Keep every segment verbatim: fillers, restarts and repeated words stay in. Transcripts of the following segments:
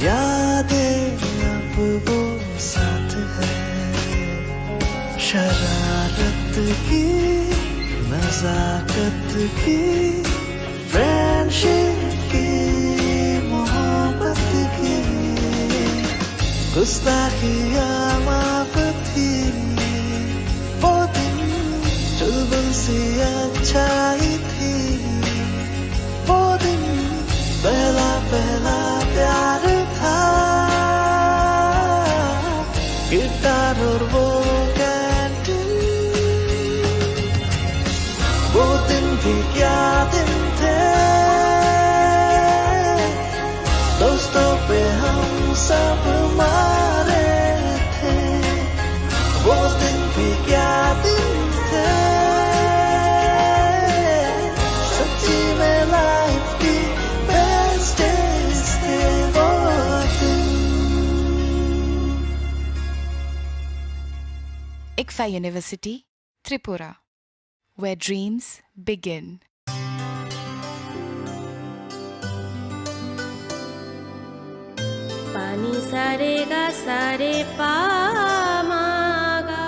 यादें अब वो साथ है, शरारत की, नजाकत की, फ्रेंडशिप की, मोहब्बत की, गुस्ताखियाँ माफ थी वो दिन, चुलबुल सी अच्छाई थी वो दिन, पहला पहला प्यार था, गिटार और वो कैंटीन। वो दिन भी क्या दिन थे, दोस्तों पे हम सब मारे थे। वो दिन भी क्या दिन थे, सच्ची में लाइफ की बेस्ट डेज थे वो दिन। Ikfa University, Tripura, where dreams begin. Pani sare ga sare pa ma ga.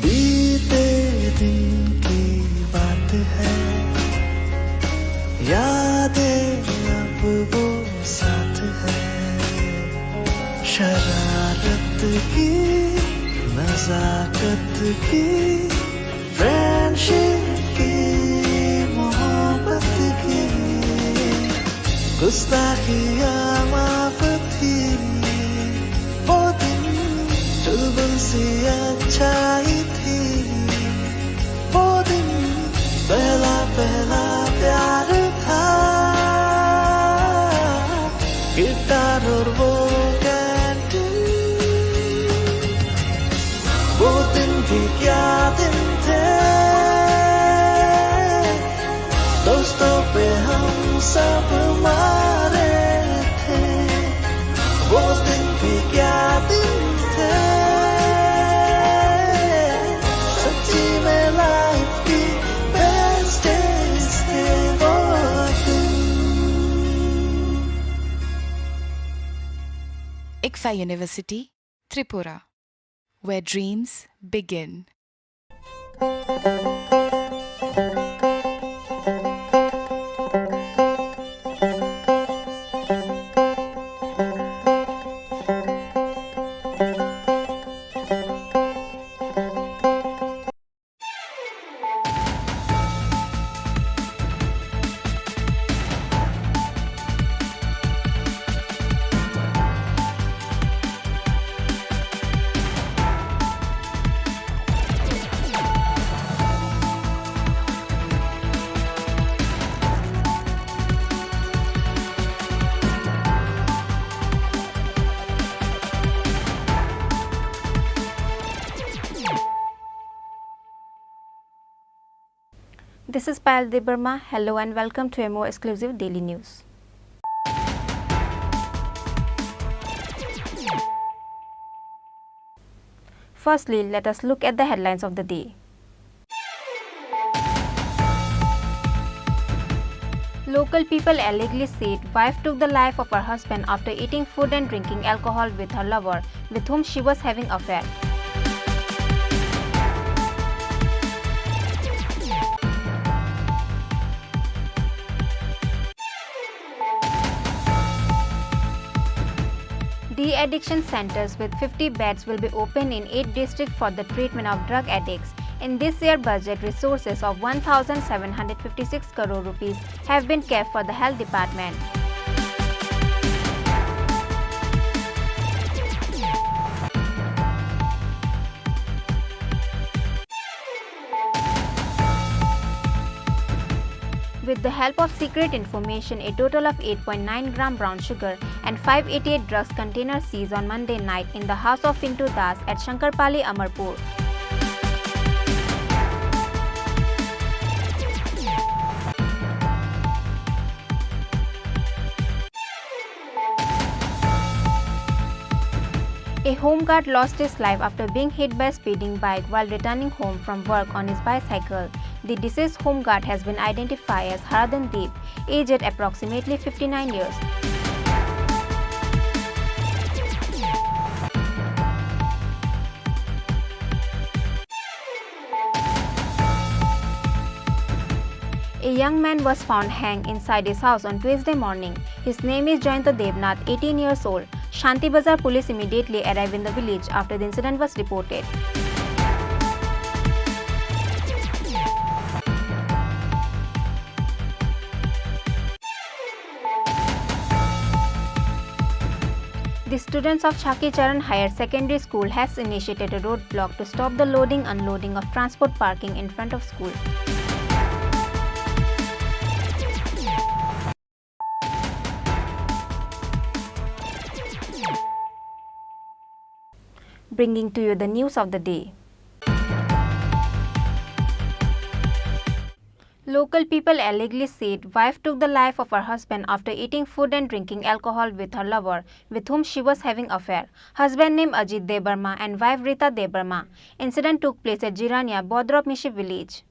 बीते दिन की बात है, यादें अब वो साथ है, शरारत की, नजाकत की, फ्रेंडशिप की, मोहब्बत की, गुस्ताखियाँ माफ थी वो दिन, चुलबुल सी अच्छाई थी वो दिन, पहला पहला प्यार था, गिटार और वो कैंटीन। वो दिन भी क्या दिन थे, दोस्तों पे हम सब मारे थे। वो दिन भी क्या दिन थे, सच्ची में लाइफ की बेस्ट डेज थे वो दिन। Ikfa University, Tripura, where dreams begin. This is Payal Debbarma. Hello and welcome to M O exclusive daily news. Firstly, let us look at the headlines of the day. Local people allegedly said wife took the life of her husband after eating food and drinking alcohol with her lover, with whom she was having affair. De-addiction centers with fifty beds will be opened in eight districts for the treatment of drug addicts. In this year budget, resources of one thousand seven hundred fifty-six crore rupees have been kept for the health department. With the help of secret information, a total of eight point nine gram brown sugar and five eighty-eight drugs containers seized on Monday night in the house of Pintu Das at Shankarpali, Amarpur. A home guard lost his life after being hit by a speeding bike while returning home from work on his bicycle. The deceased home guard has been identified as Haradhan Deep, aged approximately fifty-nine years. A young man was found hanged inside his house on Tuesday morning. His name is Jayanta Devnath, eighteen years old. Shanti Bazar police immediately arrived in the village after the incident was reported. The students of Chaki Charan Higher Secondary School has initiated a roadblock to stop the loading unloading of transport parking in front of school. Bringing to you the news of the day. Local people allegedly said wife took the life of her husband after eating food and drinking alcohol with her lover, with whom she was having affair. Husband name Ajit Debbarma and wife Rita Debbarma. Incident took place at Jirania, Bodrop Mishi village.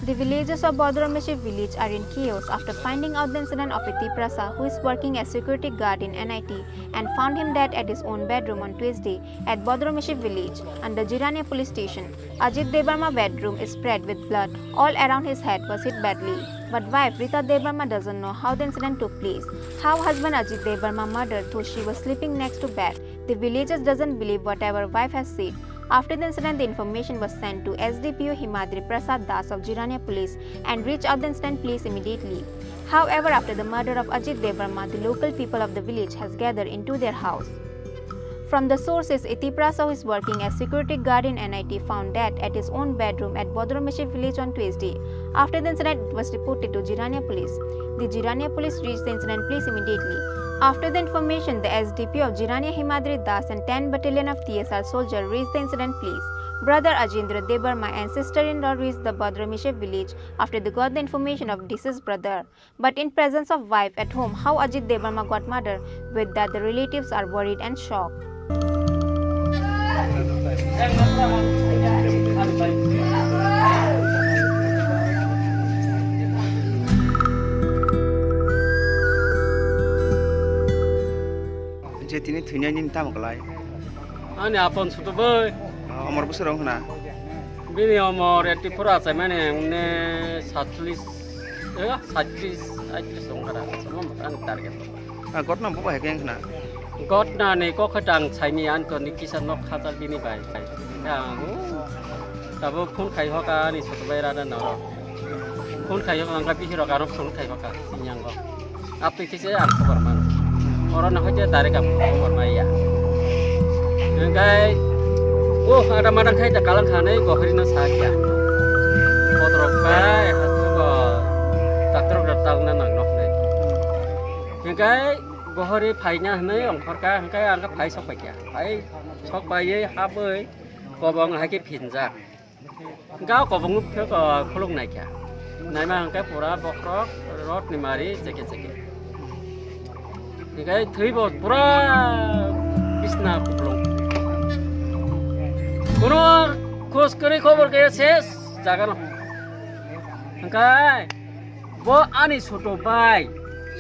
The villagers of Bodromishi village are in chaos after finding out the incident of a Tiprasa who is working as security guard in N I T and found him dead at his own bedroom on Tuesday at Bodromishi village under Jirania police station. Ajit Debbarma bedroom is spread with blood. All around his head was hit badly. But wife Rita Debbarma doesn't know how the incident took place. How husband Ajit Debbarma murdered though she was sleeping next to bed. The villagers doesn't believe whatever wife has said. After the incident, the information was sent to S D P O Himadri Prasad Das of Jirania Police and reached out the incident place immediately. However, after the murder of Ajit Debbarma, the local people of the village has gathered into their house. From the sources, a Tiprasa who is working as security guard in N I T found dead at his own bedroom at Bodromishi village on Tuesday. After the incident, it was reported to Jirania Police. The Jirania Police reached the incident place immediately. After the information, the S D P O of Jirania Himadri Das and ten Battalion of T S R soldier reached the incident place. Brother Ajendra Debbarma and sister-in-law reached the Bodromishi village after they got the information of deceased brother. But in presence of wife at home, how Ajit Debbarma got murdered? With that, the relatives are worried and shocked. Je tini thwinai nini tamo kwlai? Ani apon sutu bai. Omor bwswk rong khna? Bini omor eighty four achaimani, hwnwi satcholish, eh, satris, aitris wngkha da, aswkno mwkhang target. Ah, gotna bo bahai khe wngkha na? Gotna ni kok khe tang saimi, ani to ni kisa nok khacha bini bai. Ang, tabuk phone khai hoka ani soto bai rada no. Phone khai hoka, ang ka bihirok aro phone khai hoka, sinyango. Apni khe se ang khobor mano. Oro no hoite direct ang khobor maya. Hingkai, oh, ada madang khai da kalang khanai gohri no sakya. Kotorok khai, hasuko, doctor rok talna nang nok nai. Hingkai, gohri phaina hwnwi ongkhorka, hingkai ang phai sok paikya. Phai sok paiye habwi, kobong hai khe phinjak. Hingke o kobong nukphio ko khuluk naikha. Naima hingke pura bokhorok rot ni mari cheke cheke. Hingke thwibo pura bisna kuplung. Kono khos kwrwi khobor kaya ses jaga no. Hingke bo ani soto bai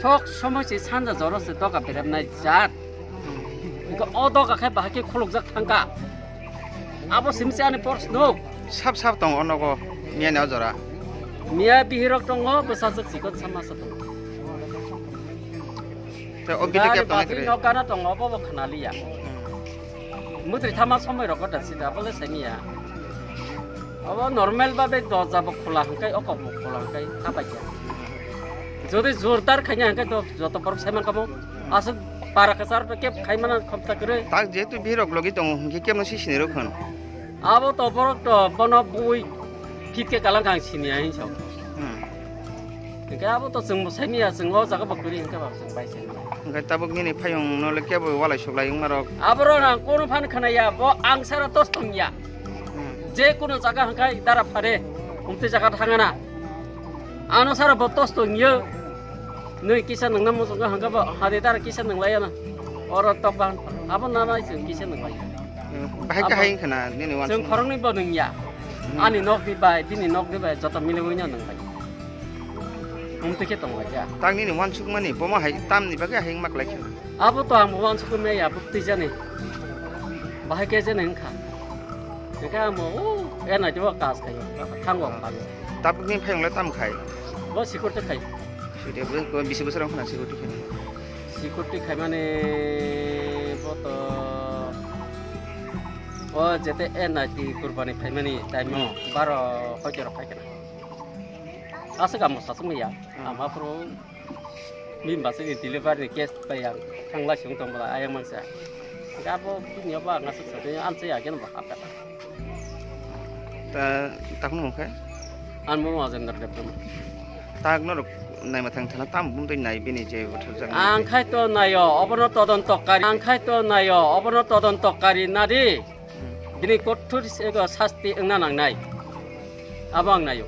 sok somoi se sanja joro se doga beremnai jat. Hingke o doga khe bahai khe khulukjak thangka. Abo simi se ani proshno. Sap sap tongo o nogo miya ni o jora. Miya bihirok tongo, bwsajwk chikon sama sa tongo. Tei o gini Gari khe tongwi baswi kwrwi. Nok gana tongo, obo bo khwnaliya. Hmm. Mwtwi thama somoi rogo da sida, abole semiya. Obo normal babe dorja bo khula hwnkhe, o kok bo khula hwnkhe, thapaikya. Jodi jordar khaina hwnkhe to joto borok saiman kamo. Aswk para kwchar kep khaimana khopta kwrwi. Tak jehetu birok logi tongo, hwnkhe kemno si sinirok hwn. Abo to borok to bono bui phit khe kalang kang siniya hinwi sa. Hmm. Hingke abo to chwng bo saimiya, chwng o jaga bo kwrwi hingke ba chwng bai saimiya. Hingke tabuk nini phayung no le kebo walai suklai wngma rok. Aboro ang kono phan khwnaya, bo ang sara tos tongya. Hmm. Je kono jaga hingke dara phare, umte jaga thangana. Ano sara bo tos tongya. Nui kisa nangna muchungo hingke bo hade dara kisa nanglaiya na. Oro tok ban, abo nana chwng kisa nanglaiya. Hmm. Bahai khe hai wngkha na nini wansuk. Chwng khoroknwi bo nungya. Hmm. Ani nok di bai, bini nok di bai, joto miliwi no nung bai. Mung twi khe tong lai kha. Tak nini wansukmani, bomo hai tamni bagwi hai wngma klai kha. Abo to ang bo wansukmani ya, bo twijani. Bahai khe jani wngkha. Hingkhe ang bo, o, eno teibo kas khaio, thango khaio. Tabukni phayung le tam khai? Bo security khai. Security, bo bisi bosor wngkha na security khai? Security khaimani bo to, o jete N I T kurbani khaimani time o baro hoitero khai kana. Aswk amo saswk maya, hmm, ama phuru bini bwswkni delivery ni case bai ang thanglai sung tong bwla ayang mangsa. Hingke abo bini abo ang aswk sa twi amchai ya khe no bo hap kha. Ta, takno mung khe? Ang mo Ajendra Debbarma. Tak norok naima thang thana tam bum twi nai bini je bothor jang. Ang khai to naio, obono todonto kari. Ang khai to naio, obono todonto kari nadi. Hmm. Bini kothor se-, ego sasti wngna nangnai. Abo ang naio.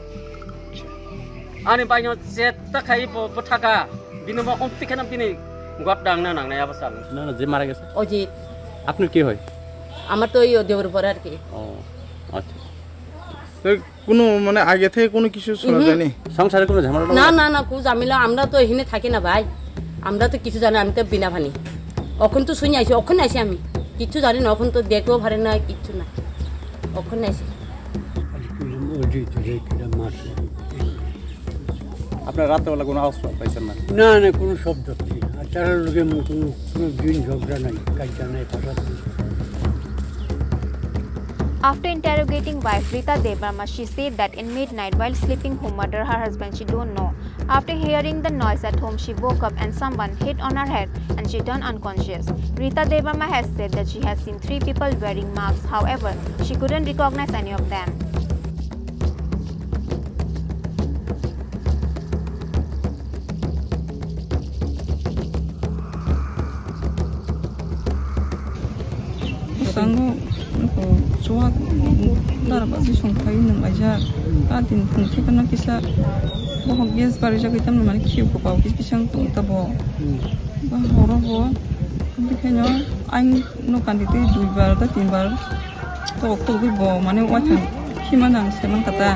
Ani baino jeta khai bo bwthaka, bini bo omtwi kheno bini got dangna nangnai abo sa ang. না, না, যে মারা গেছে। অজিত। আপনার কি হয়? আমার তো ওই দেওর পর আর কি। ও, আচ্ছা। তো কোনো মানে আগে থেকে কোনো কিছু শোনা হুম। যায়নি? সংসারে কোনো ঝামেলা না, না, না, কোনো ঝামেলা, আমরা তো এখানে থাকি না ভাই, আমরা তো কিছু জানি, আমি তো বিনা পানি, এখন তো শুনে আইছি, ওখানে আইছি আমি, কিচ্ছু জানি না, এখন তো দেখতেও পারে না, কিচ্ছু না, ওখানে আইছি। আজকে ওই যে চলে কিনা মাছ। আপনার রাত্রেবেলা কোনো আওয়াজ পাইছেন না? না, না, কোনো শব্দ নেই। আর তার লগে কোনো, কোনো দিন ঝগড়া নাই, কাজা নাই, ফাসাদ নাই। After interrogating wife Rita Debbarma, she said that in midnight while sleeping, who murdered her husband, she don't know. After hearing the noise at home, she woke up and someone hit on her head and she turned unconscious. Rita Debbarma has said that she has seen three people wearing masks. However, she couldn't recognize any of them. Bwskango chuwak dara basi songphai nung laijak. A din phung thikano kisa bohok gas barijagwi tamni mani khiyok kwpao kisa kisa wng tong tabo. Ba horo bo bikhaino ang no kandi twi duibar da tinbar to khulgwi bo mane waithang khima nang se man kata.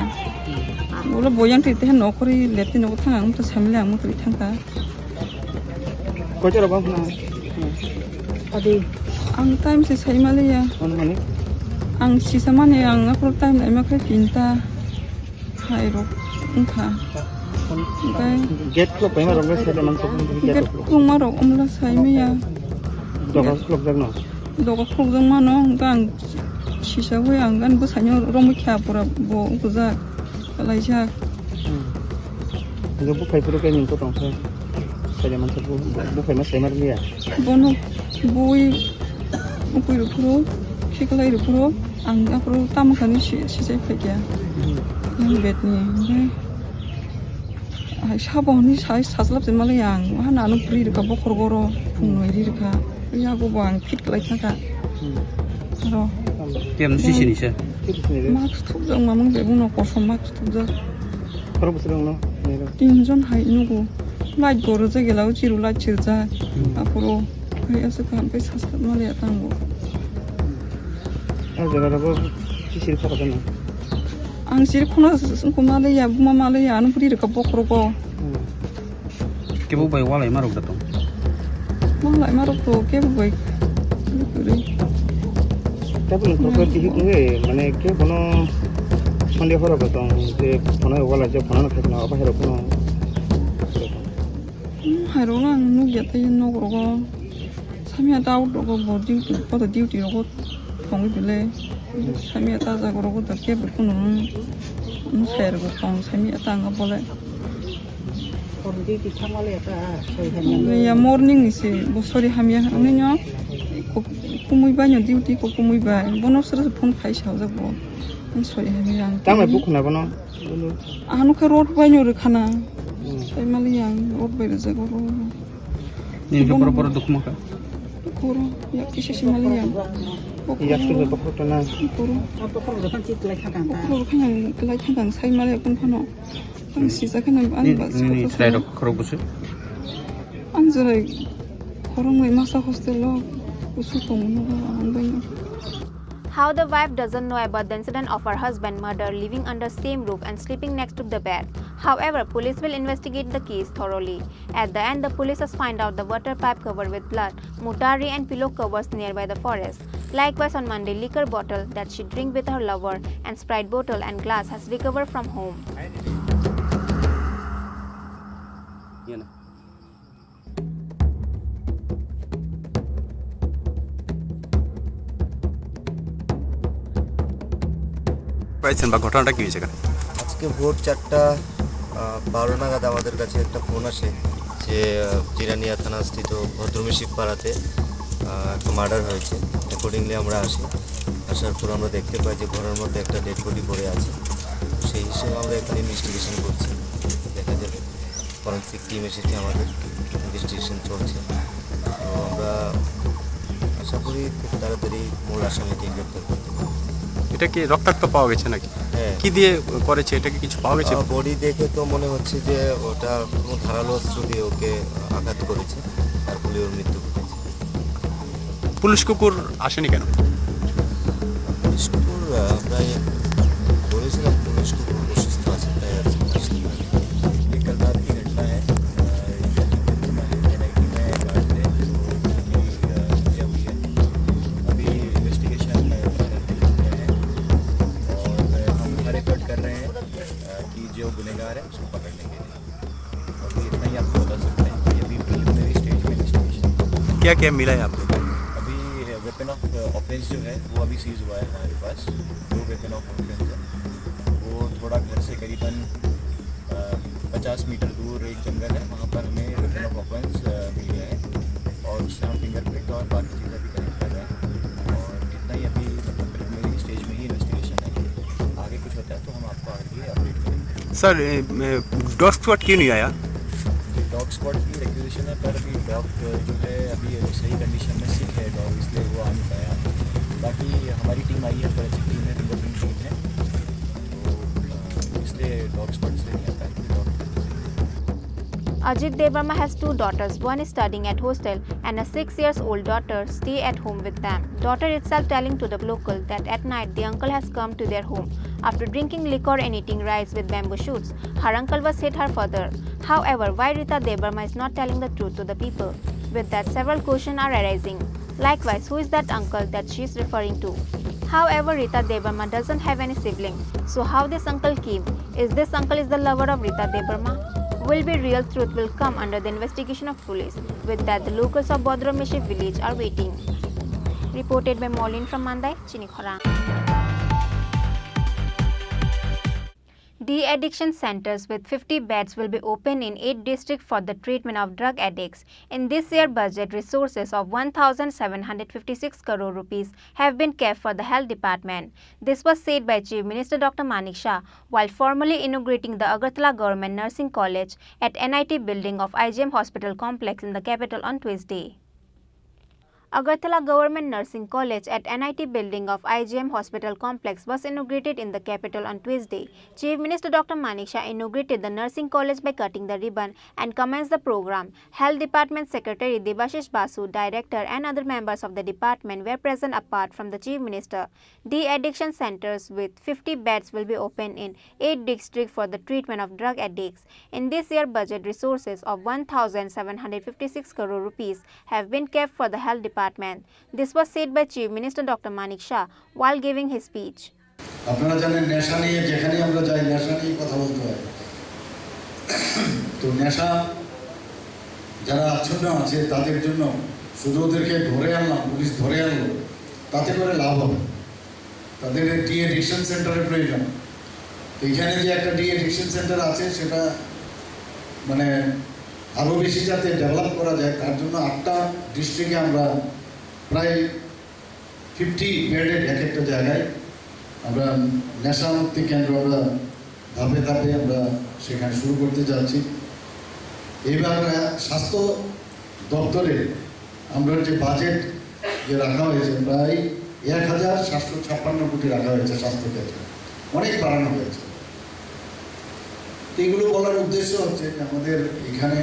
Ulo bo yang twi tehen no khori lepti no thang ang to samile ang mutwi thangkha. Koita rok wng khna? Adi. Ang time se sai maliya. Ano mani? Ang sisa mani ang aphuru time naima khe tinta. Hai rok wngkha. Oke. Gate khulok paima rok le sai man sok. Gate khulok ma rok umla sai maya. Doga khulok jak no? Doga khulok jak mano, hwnkhe ang sisa wi ang gan bwsaino romwi kha pura bo ukujak. Kalaijak. Hmm. Hingke buphai phuru khe nini tong khe. Saida mansa bu-, bu-, buphai ma saimar liya. Bono bui ukui rw phuru, khiklai rw phuru, ang aphuru tamo thani si-, sisai phai kha. Hmm. Yang bed ni, hingke hai sabo hwnwi sai saslap se mali ang, hana ano bwrwi rwkha bokhorok oro, phung noi ri rwkha. Yago bo ang fit khlai kha kha. Hmm. Aro. Kem si sini se? Mask thupjak mamang je, bono kosom mask thupjak. Khorok bwswk wngno? Tinjon hai nugo. Light bo rwjak, ela o chiru light sirjak. Hmm. Aphuru hai aswk kaham khe saskatma le tango. O jaga rogo si siri khorok no? Ang siri khuna s-, s-, khuna le ya, buma ma le ya, ano bwrwi rwkha bokhorogo. Hmm. Kebo bai walai ma rok da tong? Walai ma rok to kebo bai. Kebo ni kok khe tihik nge, mane khe bono Sunday horo bo tong, je phone walai je phone no khaikna, abo hai rok no. Hai rok ang nukya tei nok rogo samya ta out rogo bo duty, koto duty rogo thongwi bele samya ta jaga rogo da kebo kunu nung sai rogo tong samya ta ang bole. Hor duty thangmale ta soi hamya. Ya morning ni se bo sori hamya ang ni no kumui ba no duty ko kumui ba bono sere phone khai sa jak bo. Ang sori hamya ang. Tang mai bukhuna bono. Ano khe road bai no rwkhana. Hmm. Sai mali yang road bai rwjak oro. Nini khe borok borok dukhu mankha. Koro, yak kisa si mali yang. Yak kisa bokhorok tana. Koro. Bokhorok rwkha yang lai thang thang sai mali kun phano. Ang sijak khana ang ba. Nini trai rok khorok busu. Ang jerai khorok mai masa hostel o busu tong no ang bai. How the wife doesn't know about the incident of her husband murder living under same roof and sleeping next to the bed. However, police will investigate the case thoroughly. At the end, the police has find out the water pipe covered with blood, mutari and pillow covers nearby the forest. Likewise, on Monday, liquor bottle that she drink with her lover and Sprite bottle and glass has recovered from home. পাইছেন বা ঘটনাটা কি হয়েছে এখানে? আজকে ভোর চারটা, আহ, বারো নাগাদ আমাদের কাছে একটা ফোন আসে যে, আহ, জিরানিয়া থানাস্থিত ভদ্রমেশিক পাড়াতে, আহ, একটা মার্ডার হয়েছে। অ্যাকর্ডিংলি আমরা আসি। আসার পর আমরা দেখতে পাই যে ঘরের মধ্যে একটা ডেড বডি পড়ে আছে। সেই হিসেবে আমরা এখানে ইনভেস্টিগেশন করছি, দেখা যাবে। ফরেন্সিক টিম এসেছে, আমাদের ইনভেস্টিগেশন চলছে। তো আমরা আশা করি খুব তাড়াতাড়ি মূল আসামিকে গ্রেপ্তার করতে পারবো। এটা কি রক্তাক্ত পাওয়া গেছে নাকি? হ্যাঁ। কি দিয়ে করেছে, এটা কি কিছু পাওয়া গেছে? আহ, বডি দেখে তো মনে হচ্ছে যে ওটা কোনো ধারালো অস্ত্র দিয়ে ওকে আঘাত করেছে, তার ফলে ওর মৃত্যু ঘটেছে। পুলিশ কুকুর আসেনি কেন? পুলিশ কুকুর, আহ, আমরা এ বলেছিলাম পুলিশ কুকুর অসুস্থ আছে, তাই আর কি আসতে পারেনি। ये कल रात की घटना है। अ, ये हमारे एनआईटी में गार्ड थे, तो उनकी, अ, हत्या हुई है। अभी इन्वेस्टिगेशन, अ, और हम हर एफर्ट कर रहे हैं, अ, कि जो गुनहगार है, उसको पकड़ने के लिए। अभी इतना ही आपको बता सकते हैं कि अभी प्रिलिमिनरी स्टेज में इन्वेस्टिगेशन। क्या क्या मिला है आपको? अभी वेपन ऑफ ऑफेंस जो है, वो अभी सीज हुआ है हमारे पास। दो वेपन ऑफ ऑफेंस है, वो थोड़ा घर से करीबन, अ, पचास मीटर दूर एक जंगल है, वहाँ पर हमें वेपन ऑफ ऑफेंस, अ, मिल गया है और उससे हम फिंगरप्रिंट और बाकी चीज़ें भी कलेक्ट कर रहे हैं। और इतना ही अभी, मतलब, प्रिलिमिनरी स्टेज में ही इन्वेस्टिगेशन है। आगे कुछ होता है तो हम आपको आगे अपडेट करेंगे। सर, ए, ए, डॉग स्क्वाड क्यों नहीं आया? डॉग स्क्वाड की रिक्वेजिशन है, पर अभी डॉग जो है अभी सही कंडीशन में सिक है डॉग, इसलिए वो आ नहीं पाया। बाकी हमारी टीम आई है, फॉरेंसिक टीम है, फिंगरप्रिंट टीम है, तो, अ, इसलिए डॉग स्क्वाड से नहीं आता है, dog Ajit Debbarma has two daughters, one is studying at hostel and a six years old daughter stay at home with them. Daughter itself telling to the local that at night the uncle has come to their home after drinking liquor and eating rice with bamboo shoots. Her uncle was hit her father. However, why Rita Debbarma is not telling the truth to the people? With that, several questions are arising. Likewise, who is that uncle that she is referring to? However, Rita Debbarma doesn't have any sibling, so how this uncle came? Is this uncle is the lover of Rita Debbarma? Will be real truth will come under the investigation of police. With that, the locals of Bodromeshi village are waiting. Reported by Molin from Mandai, Chinikhorang. De-addiction centers with fifty beds will be opened in eight districts for the treatment of drug addicts. In this year budget, resources of one thousand seven hundred fifty-six crore rupees have been kept for the health department. This was said by Chief Minister Doctor Manik Shah while formally inaugurating the Agartala Government Nursing College at N I T building of I G M Hospital Complex in the capital on Tuesday. Agartala Government Nursing College at N I T building of I G M Hospital Complex was inaugurated in the capital on Tuesday. Chief Minister Doctor Manik Shah inaugurated the nursing college by cutting the ribbon and commenced the program. Health Department Secretary Debashish Basu, Director and other members of the department were present apart from the Chief Minister. De-addiction centers with fifty beds will be opened in eight districts for the treatment of drug addicts. In this year budget, resources of one thousand seven hundred fifty-six crore rupees have been kept for the health department. This was said by Chief Minister Doctor Manik Shah while giving his speech. আপনারা জানেন, নেশা নিয়ে যেখানেই আমরা যাই, নেশা নিয়ে কথা বলতে হয়। তো নেশা যারা আচ্ছন্ন আছে তাদের জন্য শুধু ওদেরকে ধরে আনলাম, পুলিশ ধরে আনলো, তাতে করে লাভ হবে? তাদের ডি অ্যাডিকশন সেন্টারের প্রয়োজন। তো এখানে যে একটা ডি অ্যাডিকশন সেন্টার আছে, সেটা মানে আরও বেশি যাতে ডেভেলপ করা যায়, তার জন্য আটটা ডিস্ট্রিক্টে আমরা প্রায় ফিফটি বেডের এক একটা জায়গায় আমরা নেশা মুক্তি কেন্দ্র আমরা ধাপে ধাপে আমরা সেখানে শুরু করতে যাচ্ছি। এবার স্বাস্থ্য দপ্তরে আমরা যে বাজেট যে রাখা হয়েছে, প্রায় এক হাজার সাতশো ছাপ্পান্ন কোটি রাখা হয়েছে স্বাস্থ্য ক্ষেত্রে, অনেক বাড়ানো হয়েছে। তো এগুলো বলার উদ্দেশ্য হচ্ছে যে আমাদের এখানে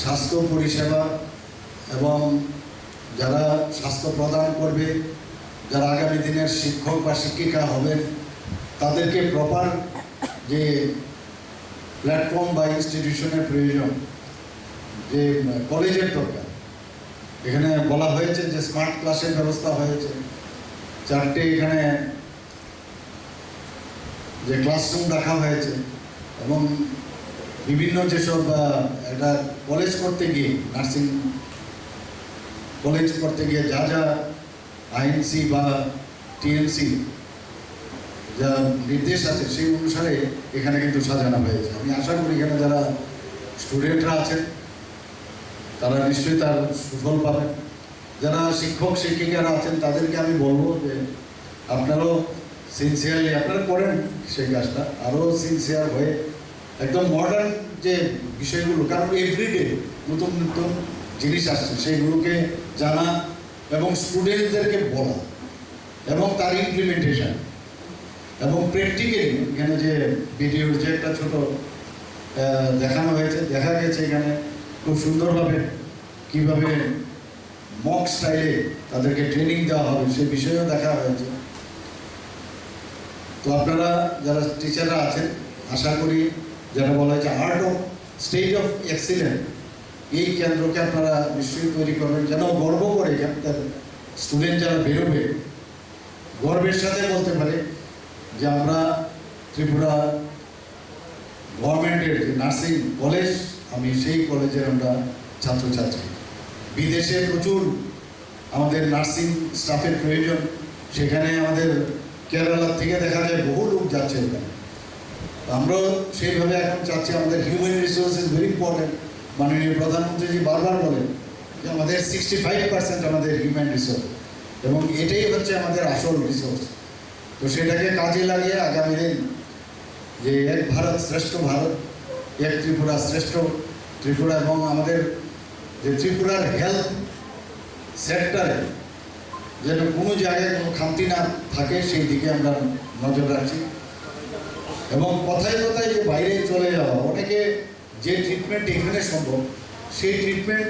স্বাস্থ্য পরিষেবা এবং যারা স্বাস্থ্য প্রদান করবে, যারা আগামী দিনের শিক্ষক বা শিক্ষিকা হবেন, তাদেরকে প্রপার যে প্ল্যাটফর্ম বা ইনস্টিটিউশনের প্রয়োজন, যে কলেজের দরকার। এখানে বলা হয়েছে যে স্মার্ট ক্লাসের ব্যবস্থা হয়েছে, চারটে এখানে যে ক্লাসরুম রাখা হয়েছে এবং বিভিন্ন যেসব একটা কলেজ করতে গিয়ে, নার্সিং কলেজ করতে গিয়ে যা যা আইএনসি বা টিএনসি যা নির্দেশ আছে, সেই অনুসারে এখানে কিন্তু সাজানো হয়েছে। আমি আশা করি এখানে যারা স্টুডেন্টরা আছেন, তারা নিশ্চয়ই তার সুফল পাবেন। যারা শিক্ষক শিক্ষিকারা আছেন, তাদেরকে আমি বলবো যে আপনারাও সিনসিয়ারলি আপনারা করেন সেই কাজটা, আরও সিনসিয়ার হয়ে একদম মডার্ন যে বিষয়গুলো, কারণ এভরিডে নতুন নতুন জিনিস আসছে, সেইগুলোকে জানা এবং স্টুডেন্টদেরকে বলা এবং তার ইমপ্লিমেন্টেশন এবং প্র্যাকটিক্যালি এখানে যে ভিডিওর যে একটা ছোট আহ, দেখানো হয়েছে, দেখা গেছে এখানে খুব সুন্দরভাবে কীভাবে মক স্টাইলে তাদেরকে ট্রেনিং দেওয়া হবে, সে বিষয়েও দেখা হয়েছে। তো আপনারা যারা টিচাররা আছেন, আশা করি যেটা বলা হয়েছে art of state of excellence, এই কেন্দ্রকে আপনারা নিশ্চয়ই তৈরি করবেন, যেন গর্ব করে এখানকার স্টুডেন্ট যারা বেরোবে, গর্বের সাথে বলতে পারে যে আমরা ত্রিপুরা গভর্নমেন্টের যে নার্সিং কলেজ, আমি সেই কলেজের আমরা ছাত্রছাত্রী। বিদেশে প্রচুর আমাদের নার্সিং স্টাফের প্রয়োজন, সেখানে আমাদের কেরালা থেকে দেখা যায় বহু লোক যাচ্ছে ওখানে। তো আমরাও সেইভাবে এখন চাচ্ছি, আমাদের human resource is very important. মাননীয় প্রধানমন্ত্রীজি বারবার বলেন যে আমাদের সিক্সটি ফাইভ পার্সেন্ট আমাদের হিউম্যান রিসোর্স, এবং এটাই হচ্ছে আমাদের আসল রিসোর্স। তো সেটাকে কাজে লাগিয়ে আগামী দিন যে এক ভারত শ্রেষ্ঠ ভারত, এক ত্রিপুরা শ্রেষ্ঠ ত্রিপুরা, এবং আমাদের যে ত্রিপুরার হেলথ সেক্টরে যেন কোনো জায়গায় কোনো খামতি না থাকে, সেই দিকে আমরা নজর রাখছি। এবং কথায় কথায় যে বাইরে চলে যাওয়া, অনেকে যে ট্রিটমেন্ট এখানে সম্ভব, সেই ট্রিটমেন্ট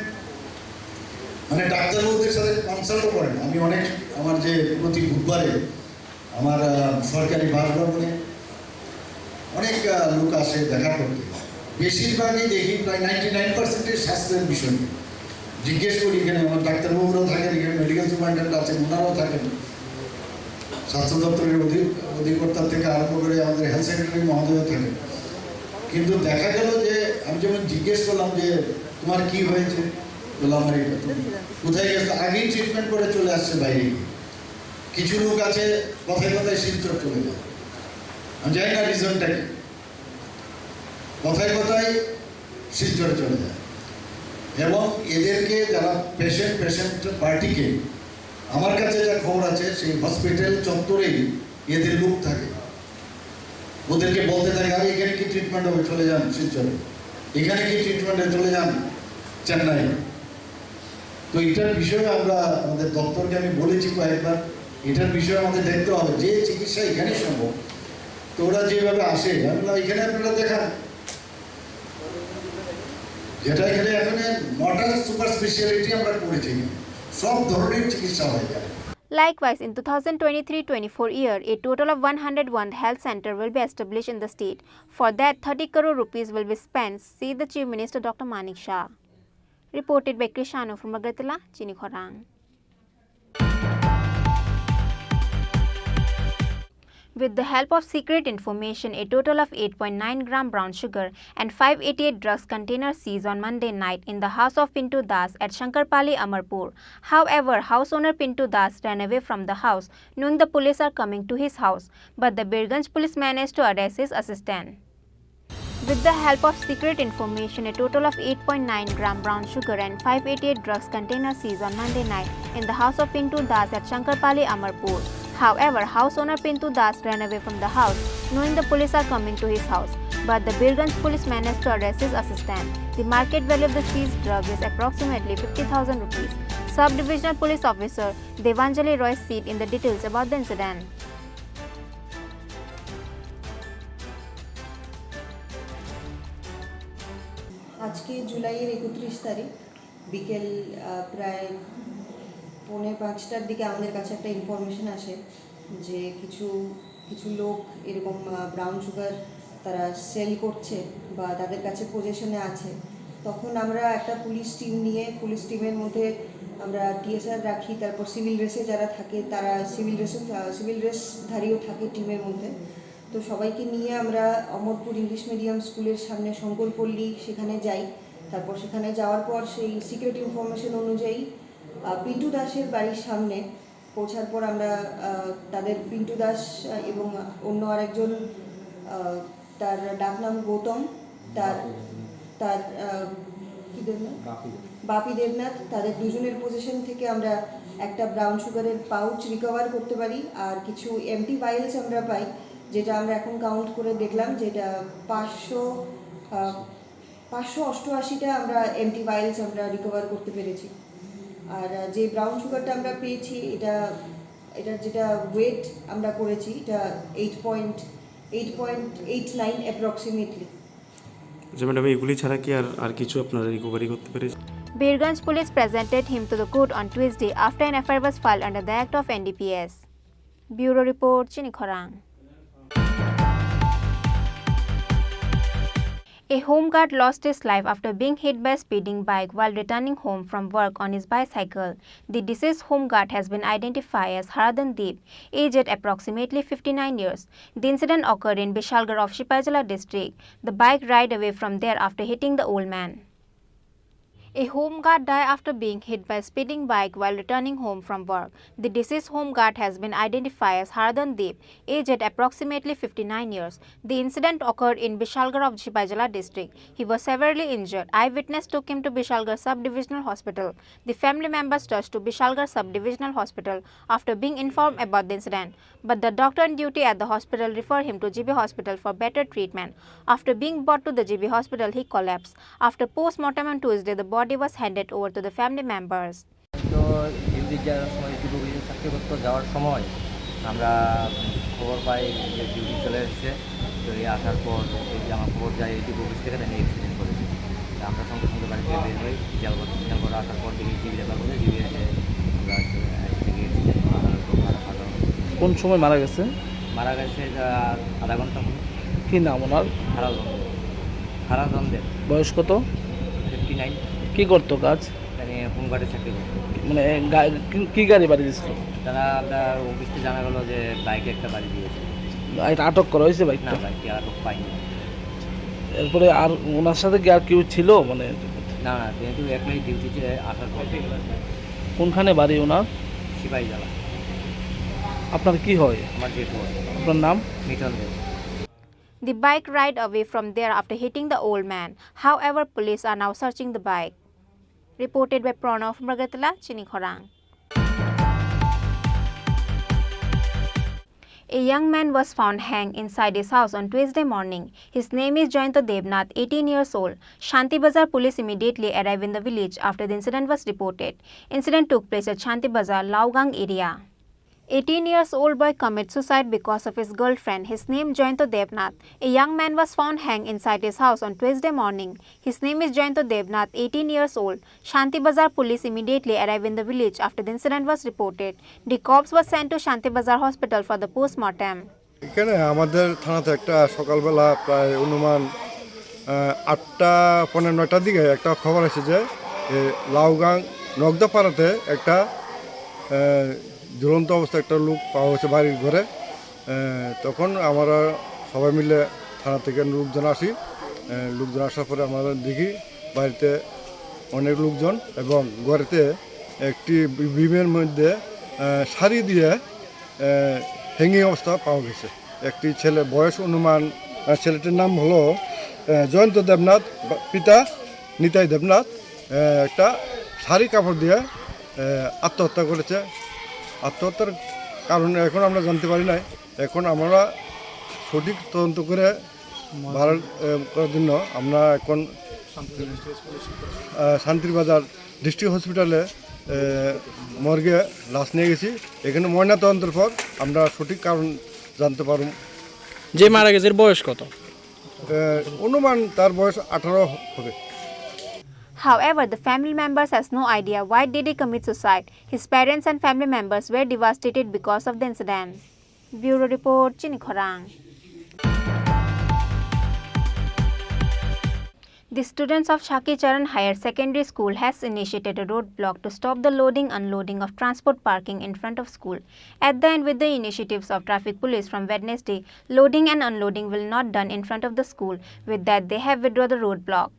মানে ডাক্তারবাবুদের সাথে কনসাল্টও করেন। আমি অনেক, আমার যে প্রতি বুধবারে আমার আহ, সরকারি বাসভবনে অনেক আহ, লোক আসে দেখা করতে, বেশিরভাগই দেখি প্রায় নাইনটি নাইন পার্সেন্টই স্বাস্থ্যের বিষয় নিয়ে। জিজ্ঞেস করি, এখানে আমার ডাক্তারবাবুরাও থাকেন, এখানে মেডিকেল সুপারিনটেন্ডেন্ট আছেন, ওনারাও থাকেন, স্বাস্থ্য দপ্তরের অধি- অধিকর্তা থেকে আরম্ভ করে আমাদের হেলথ সেক্রেটারি মহোদয়ও থাকেন। কিন্তু দেখা গেল যে আমি যখন জিজ্ঞেস করলাম যে তোমার কি হয়েছে, বললো আমার এটা। তুমি কোথায় গেছো? আগেই ট্রিটমেন্ট করে চলে আসছে বাইরে গিয়ে। কিছু লোক আছে কথায় কথায় শিলচর চলে যায়, আমি জানি না রিজনটা কি, কথায় কথায় শিলচরে চলে যায়। এবং এদেরকে যারা পেশেন্ট, পেশেন্ট পার্টিকে, আমার কাছে যা খবর আছে, সেই হসপিটাল চত্বরেই এদের লোক থাকে। ওদেরকে বলতে থাকে, আরে এখানে কি ট্রিটমেন্ট হবে, চলে যান শিলচরে, এখানে কি ট্রিটমেন্ট হবে, চলে যান চেন্নাই। তো এটার বিষয়ে আমরা আমাদের দপ্তরকে আমি বলেছি কয়েকবার, এটার বিষয়ে আমাদের দেখতে হবে যে চিকিৎসা এখানেই সম্ভব। তো ওরা যেভাবে আসে, আমরা এখানে আপনারা দেখান, যেটা এখানে এখন নটা সুপার স্পেশালিটি আমরা করেছি, সব ধরনের চিকিৎসা হয় এখানে। Likewise, in two thousand twenty-three twenty-four year, a total of one hundred one health center will be established in the state. For that, thirty crore rupees will be spent, said the Chief Minister Doctor Manik Shah. Reported by Krishano from Agartala, Chinikhorang. With the help of secret information, a total of eight point nine gram brown sugar and five eighty-eight drugs container seized on Monday night in the house of Pintu Das at Shankarpali, Amarpur. However, house owner Pintu Das ran away from the house, knowing the police are coming to his house, but the Birganj police managed to arrest his assistant. With the help of secret information, a total of eight point nine gram brown sugar and five eighty-eight drugs container seized on Monday night in the house of Pintu Das at Shankarpali, Amarpur. However, house owner Pintu Das ran away from the house, knowing the police are coming to his house. But the Birganj police managed to arrest his assistant. The market value of the seized drug is approximately fifty thousand rupees. Sub-divisional police officer Devanjali Roy said in the details about the incident. আজকে জুলাইয়ের একত্রিশ তারিখ বিকেল, আহ, প্রায় পৌনে পাঁচটার দিকে আমাদের কাছে একটা ইনফরমেশন আসে যে কিছু, কিছু লোক এরকম, আহ, ব্রাউন সুগার তারা সেল করছে বা তাদের কাছে পজেশনে আছে। তখন আমরা একটা পুলিশ টিম নিয়ে, পুলিশ টিমের মধ্যে আমরা টিএসআর রাখি, তারপর সিভিল ড্রেসে যারা থাকে তারা সিভিল ড্রেসে, আহ, সিভিল ড্রেসধারীও থাকে টিমের মধ্যে। তো সবাইকে নিয়ে আমরা অমরপুর ইংলিশ মিডিয়াম স্কুলের সামনে শঙ্করপল্লী, সেখানে যাই। তারপর সেখানে যাওয়ার পর সেই সিক্রেট ইনফরমেশন অনুযায়ী, আহ, পিন্টু দাসের বাড়ির সামনে পৌঁছার পর আমরা, আহ, তাদের পিন্টু দাস, আহ, এবং অন্য আরেকজন, আহ, তার ডাক নাম গৌতম, তার, তার, আহ, কি দেবনাথ? বাপি দেবনাথ। বাপি দেবনাথ, তাদের দুজনের পজিশন থেকে আমরা একটা ব্রাউন সুগারের পাউচ রিকভার করতে পারি, আর কিছু এমটি ভাইলস আমরা পাই, যেটা আমরা এখন কাউন্ট করে দেখলাম, যেটা পাঁচশো, আহ, পাঁচশো অষ্টআশিটা আমরা এমটি ভাইলস আমরা রিকভার করতে পেরেছি। আর, আহ, যে ব্রাউন সুগারটা আমরা পেয়েছি, এটা, এটার যেটা ওয়েট আমরা করেছি, এটা eight point, eight point eight nine approximately. আচ্ছা ম্যাডাম, এগুলি ছাড়া কি আর, আর কিছু আপনারা রিকভারি করতে পেরেছেন? Birganj police presented him to the court on Tuesday after an F I R was filed under the Act of N D P S. Bureau report, Chini Khorang. A home guard lost his life after being hit by a speeding bike while returning home from work on his bicycle. The deceased home guard has been identified as Haradan Dev, aged approximately fifty-nine years. The incident occurred in Bishalgarh of Sipaijala district. The bike ride away from there after hitting the old man. A home guard died after being hit by a speeding bike while returning home from work. The deceased home guard has been identified as Haradan Dev, aged approximately fifty-nine years. The incident occurred in Bishalgarh of Sipaijala district. He was severely injured. Eyewitness took him to Bishalgarh Sub-Divisional Hospital. The family members rushed to Bishalgarh Sub-Divisional Hospital after being informed about the incident. But the doctor on duty at the hospital referred him to G B hospital for better treatment. After being brought to the G B hospital, he collapsed. After post-mortem on Tuesday, the body was handed over to the family members. তো ডিউটি যাওয়ার সময় ডিপো অফিসে চাকরি করতে যাওয়ার সময় আমরা খবর পাই যে ডিউটি চলে এসেছে। তো এই আসার পর এই যে আমার খবর যায় এই ডিপো অফিস থেকে, তাই অ্যাক্সিডেন্ট করেছে। তো আমরা সঙ্গে সঙ্গে বাড়ি থেকে বের হই, বিকাল করে, বিকাল করে আসার পর দেখি জিবি রেফার করে, জিবি এসে আমরা হচ্ছে, আহ, এখানে গিয়েছি, যে মাথা, মাথা ফাটা। কোন সময় মারা গেছে? মারা গেছে, আহ, আধা ঘন্টা হলো। কি নাম ওনার? হারাধন দেব। হারাধন দেব। বয়স কত? Fifty nine. কি করতো কাজ? মানে হোমগার্ডের চাকরি করতো। মানে গা-, কি, কি গাড়ি বাড়ি দিছিল? তারা, আমরা অফিসে জানা গেল যে বাইকে একটা বাড়ি দিয়েছে। এটা আটক করা হয়েছে বাইকটা? না, বাইকটি আটক পাইনি। এরপরে আর ওনার সাথে কি আর কেউ ছিল? মানে না, না, যেহেতু একলাই ডিউটিতে আসার পর। কোনখানে বাড়ি ওনার? সিপাহীজলা। আপনার কি হয়? আমার জেঠু হয়। আপনার নাম? মিঠুন দেব। The bike ride away from there after hitting the old man. However, police are now searching the bike. Reported by Pranav Margatla, Chini Khorang. A young man was found hanged inside his house on Tuesday morning. His name is Jayanta Devnath, eighteen years old. Shanti Bazar police immediately arrived in the village after the incident was reported. Incident took place at Shanti Bazar, Laugang area. Eighteen years old boy commits suicide because of his girlfriend. His name Jayanta Devnath. A young man was found hanged inside his house on Tuesday morning. His name is Jayanta Devnath, eighteen years old. Shanti Bazar police immediately arrived in the village after the incident was reported. The corpse was sent to Shanti Bazar Hospital for the post-mortem. এখানে আমাদের থানাতে একটা সকালবেলা প্রায় অনুমান, আহ, আটটা পনেরো নয়টার দিকে একটা খবর আসে যে, এ, লাউগাং নগদাপাড়াতে একটা, আহ, ঝুলন্ত অবস্থা একটা লোক পাওয়া গেছে বাড়ির ঘরে। এ, তখন আমরা সবাই মিলে থানা থেকে লোকজন আসি। এ, লোকজন আসার পরে আমরা দেখি বাড়িতে অনেক লোকজন এবং ঘরেতে একটি বি-, বিমের মধ্যে, এ, শাড়ি দিয়ে, এ, হ্যাঙ্গিং অবস্থা পাওয়া গেছে। একটি ছেলে, বয়স অনুমান, এ, ছেলেটির নাম হলো, এ, জয়ন্ত দেবনাথ, বা-, পিতা নিতাই দেবনাথ, এ, একটা শাড়ি কাপড় দিয়ে, এ, আত্মহত্যা করেছে। আত্মহত্যার কারণ এখন আমরা জানতে পারি নাই। এখন আমরা সঠিক তদন্ত করে বার, এ, করার জন্য আমরা এখন, এ, শান্তির বাজার ডিস্ট্রিক্ট হসপিটালে, এ, মর্গে লাশ নিয়ে গেছি। এখানে ময়না তদন্তের পর আমরা সঠিক কারণ জানতে পারব। যে মারা গেছে এর বয়স কত? এ, অনুমান তার বয়স আঠারো হবে। However, the family members has no idea why did he commit suicide. His parents and family members were devastated because of the incident. Bureau report, Chini Khorang. The students of Shaki Charan Higher Secondary School has initiated a roadblock to stop the loading unloading of transport parking in front of school. At the end, with the initiatives of traffic police from Wednesday, loading and unloading will not done in front of the school. With that, they have withdrawn the roadblock.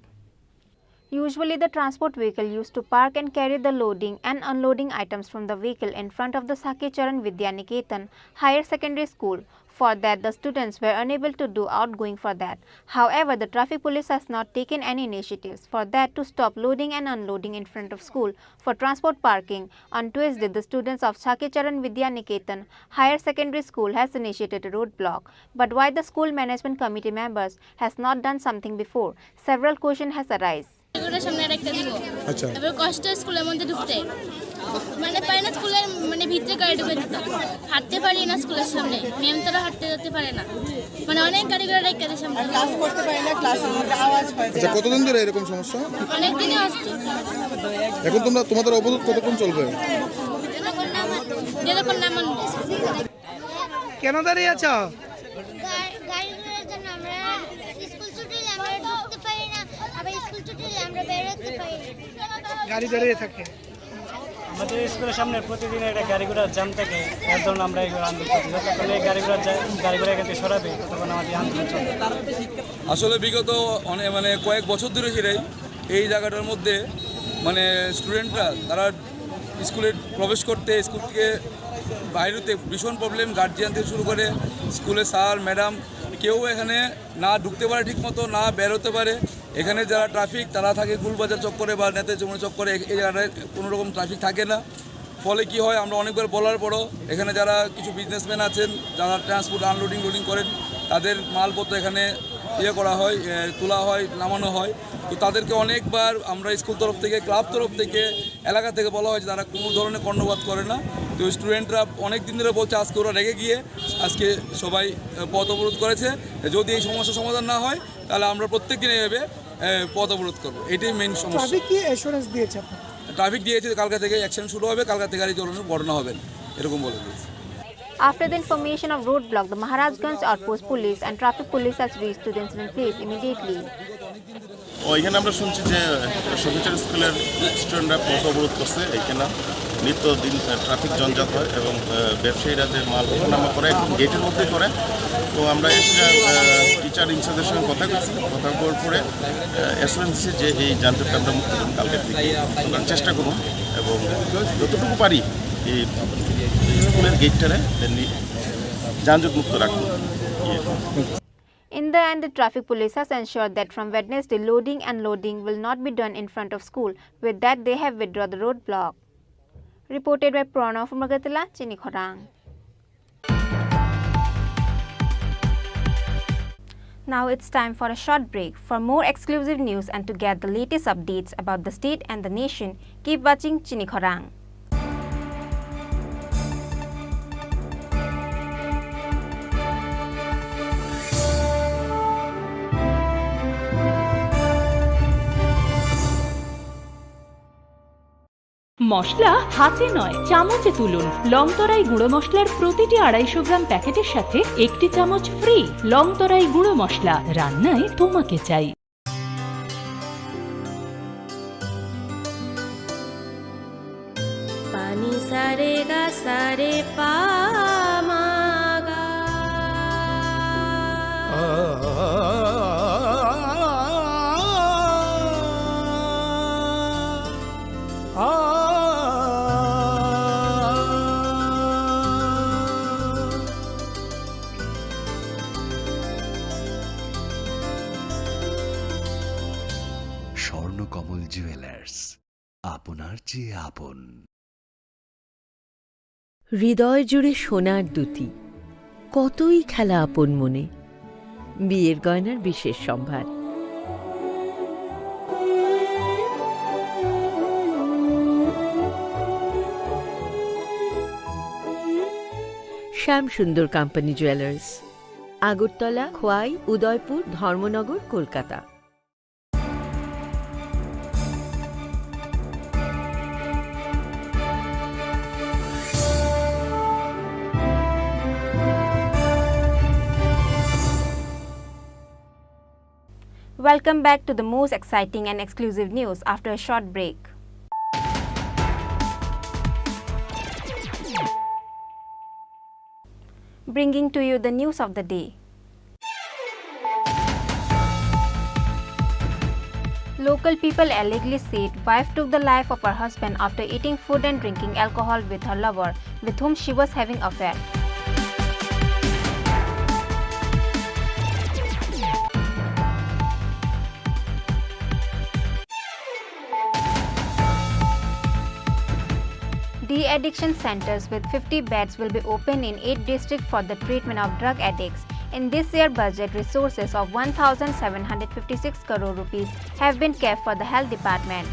Usually, the transport vehicle used to park and carry the loading and unloading items from the vehicle in front of the Sakhi Charan Vidya Niketan Higher Secondary School. For that, the students were unable to do outgoing for that. However, the traffic police has not taken any initiatives for that to stop loading and unloading in front of school for transport parking. On Tuesday, the students of Sakhi Charan Vidya Niketan Higher Secondary School has initiated a roadblock. But why the school management committee members has not done something before? Several question has arisen. এগুলোর সামনে আর একটা দিব। আচ্ছা। এবার কষ্ট স্কুলের মধ্যে ঢুকতে, মানে পারি না স্কুলের, মানে ভিতরে গাড়ি ঢুকে দিতে, হাঁটতে পারি না স্কুলের সামনে, ম্যাম তারা হাঁটতে যেতে পারে না, মানে অনেক গাড়ি ঘোড়া রেখে দেয় সামনে। ক্লাস করতে পারি না, ক্লাসের মধ্যে আওয়াজ হয় যে আচ্ছা, কতদিন ধরে এরকম সমস্যা? অনেক দিনই আসছে। এখন তোমরা, তোমাদের অবরোধ কতক্ষণ চলবে? যতক্ষণ না মান-, যতক্ষণ না মানবে। কেন দাঁড়িয়ে আছো? গা-, গাড়ি ঘোড়ার জন্য আমরা স্কুল ছুটি হলে আমরা ঢুকতে পারি না, আবার স্কুল ছুটি হলে আমরা বেরোতে পারি না। গাড়ি দাঁড়িয়ে থাকে। আমাদের স্কুলের সামনে প্রতিদিন একটা গাড়ি ঘোড়ার জ্যাম থাকে, এর জন্য আমরা এই আন্দোলন করছি। যতক্ষণ এই গাড়ি ঘোড়ার জ্যা-, গাড়ি ঘোড়া এখান থেকে সরাবে, ততক্ষণ আমাদের আন্দোলন চলবে। আসলে বিগত অনেক, মানে, কয়েক বছর ধরে সেটাই, এই জায়গাটার মধ্যে, মানে, স্টুডেন্টরা তারা স্কুলে প্রবেশ করতে, স্কুল থেকে বাইরেতে ভীষণ প্রবলেম। গার্জিয়ান থেকে শুরু করে স্কুলের স্যার, ম্যাডাম, কেউ এখানে না ঢুকতে পারে ঠিকমতো, না বেরোতে পারে। এখানে যারা ট্রাফিক, তারা থাকে গুলবাজার চক্করে বা নেতাজি চৌমুহনী চক্করে, এই জায়গাটায় কোনো রকম ট্রাফিক থাকে না। ফলে কি হয়, আমরা অনেকবার বলার পরও এখানে যারা কিছু বিজনেসম্যান আছেন, যারা ট্রান্সপোর্ট আনলোডিং লোডিং করেন, তাদের মালপত্র এখানে ইয়ে করা হয়, এ, তোলা হয়, নামানো হয়। তো তাদেরকে অনেকবার আমরা স্কুল তরফ থেকে, ক্লাব তরফ থেকে, এলাকা থেকে বলা হয় যে তারা কোনো ধরনের কর্ণপাত করে না। তো স্টুডেন্টরা অনেক দিন ধরে বলছে, আজকে ওরা রেগে গিয়ে আজকে সবাই, এ, পথ অবরোধ করেছে। যদি এই সমস্যা সমাধান না হয়, তাহলে আমরা প্রত্যেক দিন এইভাবে, এ, পথ অবরোধ করবো। এটাই মেইন সমস্যা। ট্রাফিক কি অ্যাসুরেন্স দিয়েছে আপনাকে? ট্রাফিক দিয়েছে, কালকে থেকে অ্যাকশন শুরু হবে, কালকে থেকে আর এই ধরনের ঘটনা হবে না, এরকম বলে দিয়েছে। After the information of roadblock, the Maharajganj outpost police and traffic police has reached to the incident place immediately. ও, এখানে আমরা শুনছি যে সবিচার স্কুলের স্টুডেন্টরা পথ অবরোধ করছে এখানে। নিত্য দিন, আহ, ট্রাফিক জঞ্জাট হয় এবং, আহ, ব্যবসায়ীরা যে মাল ওঠানামা করে একদম গেটের মধ্যে করে। তো আমরা এসে, আহ, টিচার ইনচার্জের সঙ্গে কথা বলছি, কথা বলার পরে, আহ, অ্যাসুরেন্স দিচ্ছে যে এই যানজটটা আমরা মুক্ত করুন কালকে থেকে। সুতরাং চেষ্টা করুন এবং যতটুকু পারি এই স্কুলের গেটটারে তেমনি যানজট মুক্ত রাখুন। ইয়ে। In the end, the traffic police has ensured that from Wednesday, loading and loading will not be done in front of school. With that, they have withdrawn the roadblock. Reported by Pranav from Agartala, Chini Khorang. Now it's time for a short break. For more exclusive news and to get the latest updates about the state and the nation, keep watching Chini Khorang. মশলা হাতে নয়, চামচে তুলুন। লংতরাই গুঁড়ো মশলার প্রতিটি আড়াইশো গ্রাম প্যাকেটের সাথে একটি চামচ ফ্রি। লংতরাই গুঁড়ো মশলা, রান্নায় তোমাকে চাই। Pani sa re ga sa re pa ma ga. কমল জুয়েলার্স, আপনার চেয়ে আপন। হৃদয় জুড়ে সোনার দ্যুতি, কতই খেলা আপন মনে। বিয়ের গয়নার বিশেষ সম্ভার। শ্যাম সুন্দর কোম্পানি জুয়েলার্স, আগরতলা, খোয়াই, উদয়পুর, ধর্মনগর, Kolkata. Welcome back to the most exciting and exclusive news after a short break. Bringing to you the news of the day. Local people allegedly said wife took the life of her husband after eating food and drinking alcohol with her lover, with whom she was having affair. De-addiction centers with fifty beds will be opened in eight districts for the treatment of drug addicts. In this year budget, resources of one thousand seven hundred fifty-six crore rupees have been kept for the health department.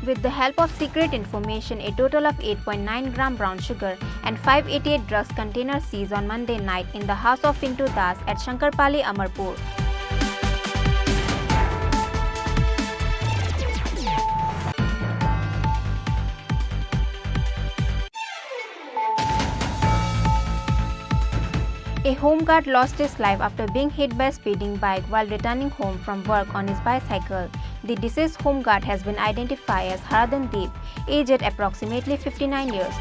With the help of secret information, a total of eight point nine gram brown sugar and five eighty-eight drugs containers seized on Monday night in the house of Pintu Das at Shankarpali, Amarpur. A home guard lost his life after being hit by a speeding bike while returning home from work on his bicycle. The deceased home guard has been identified as Haradan Dev, aged approximately fifty-nine years.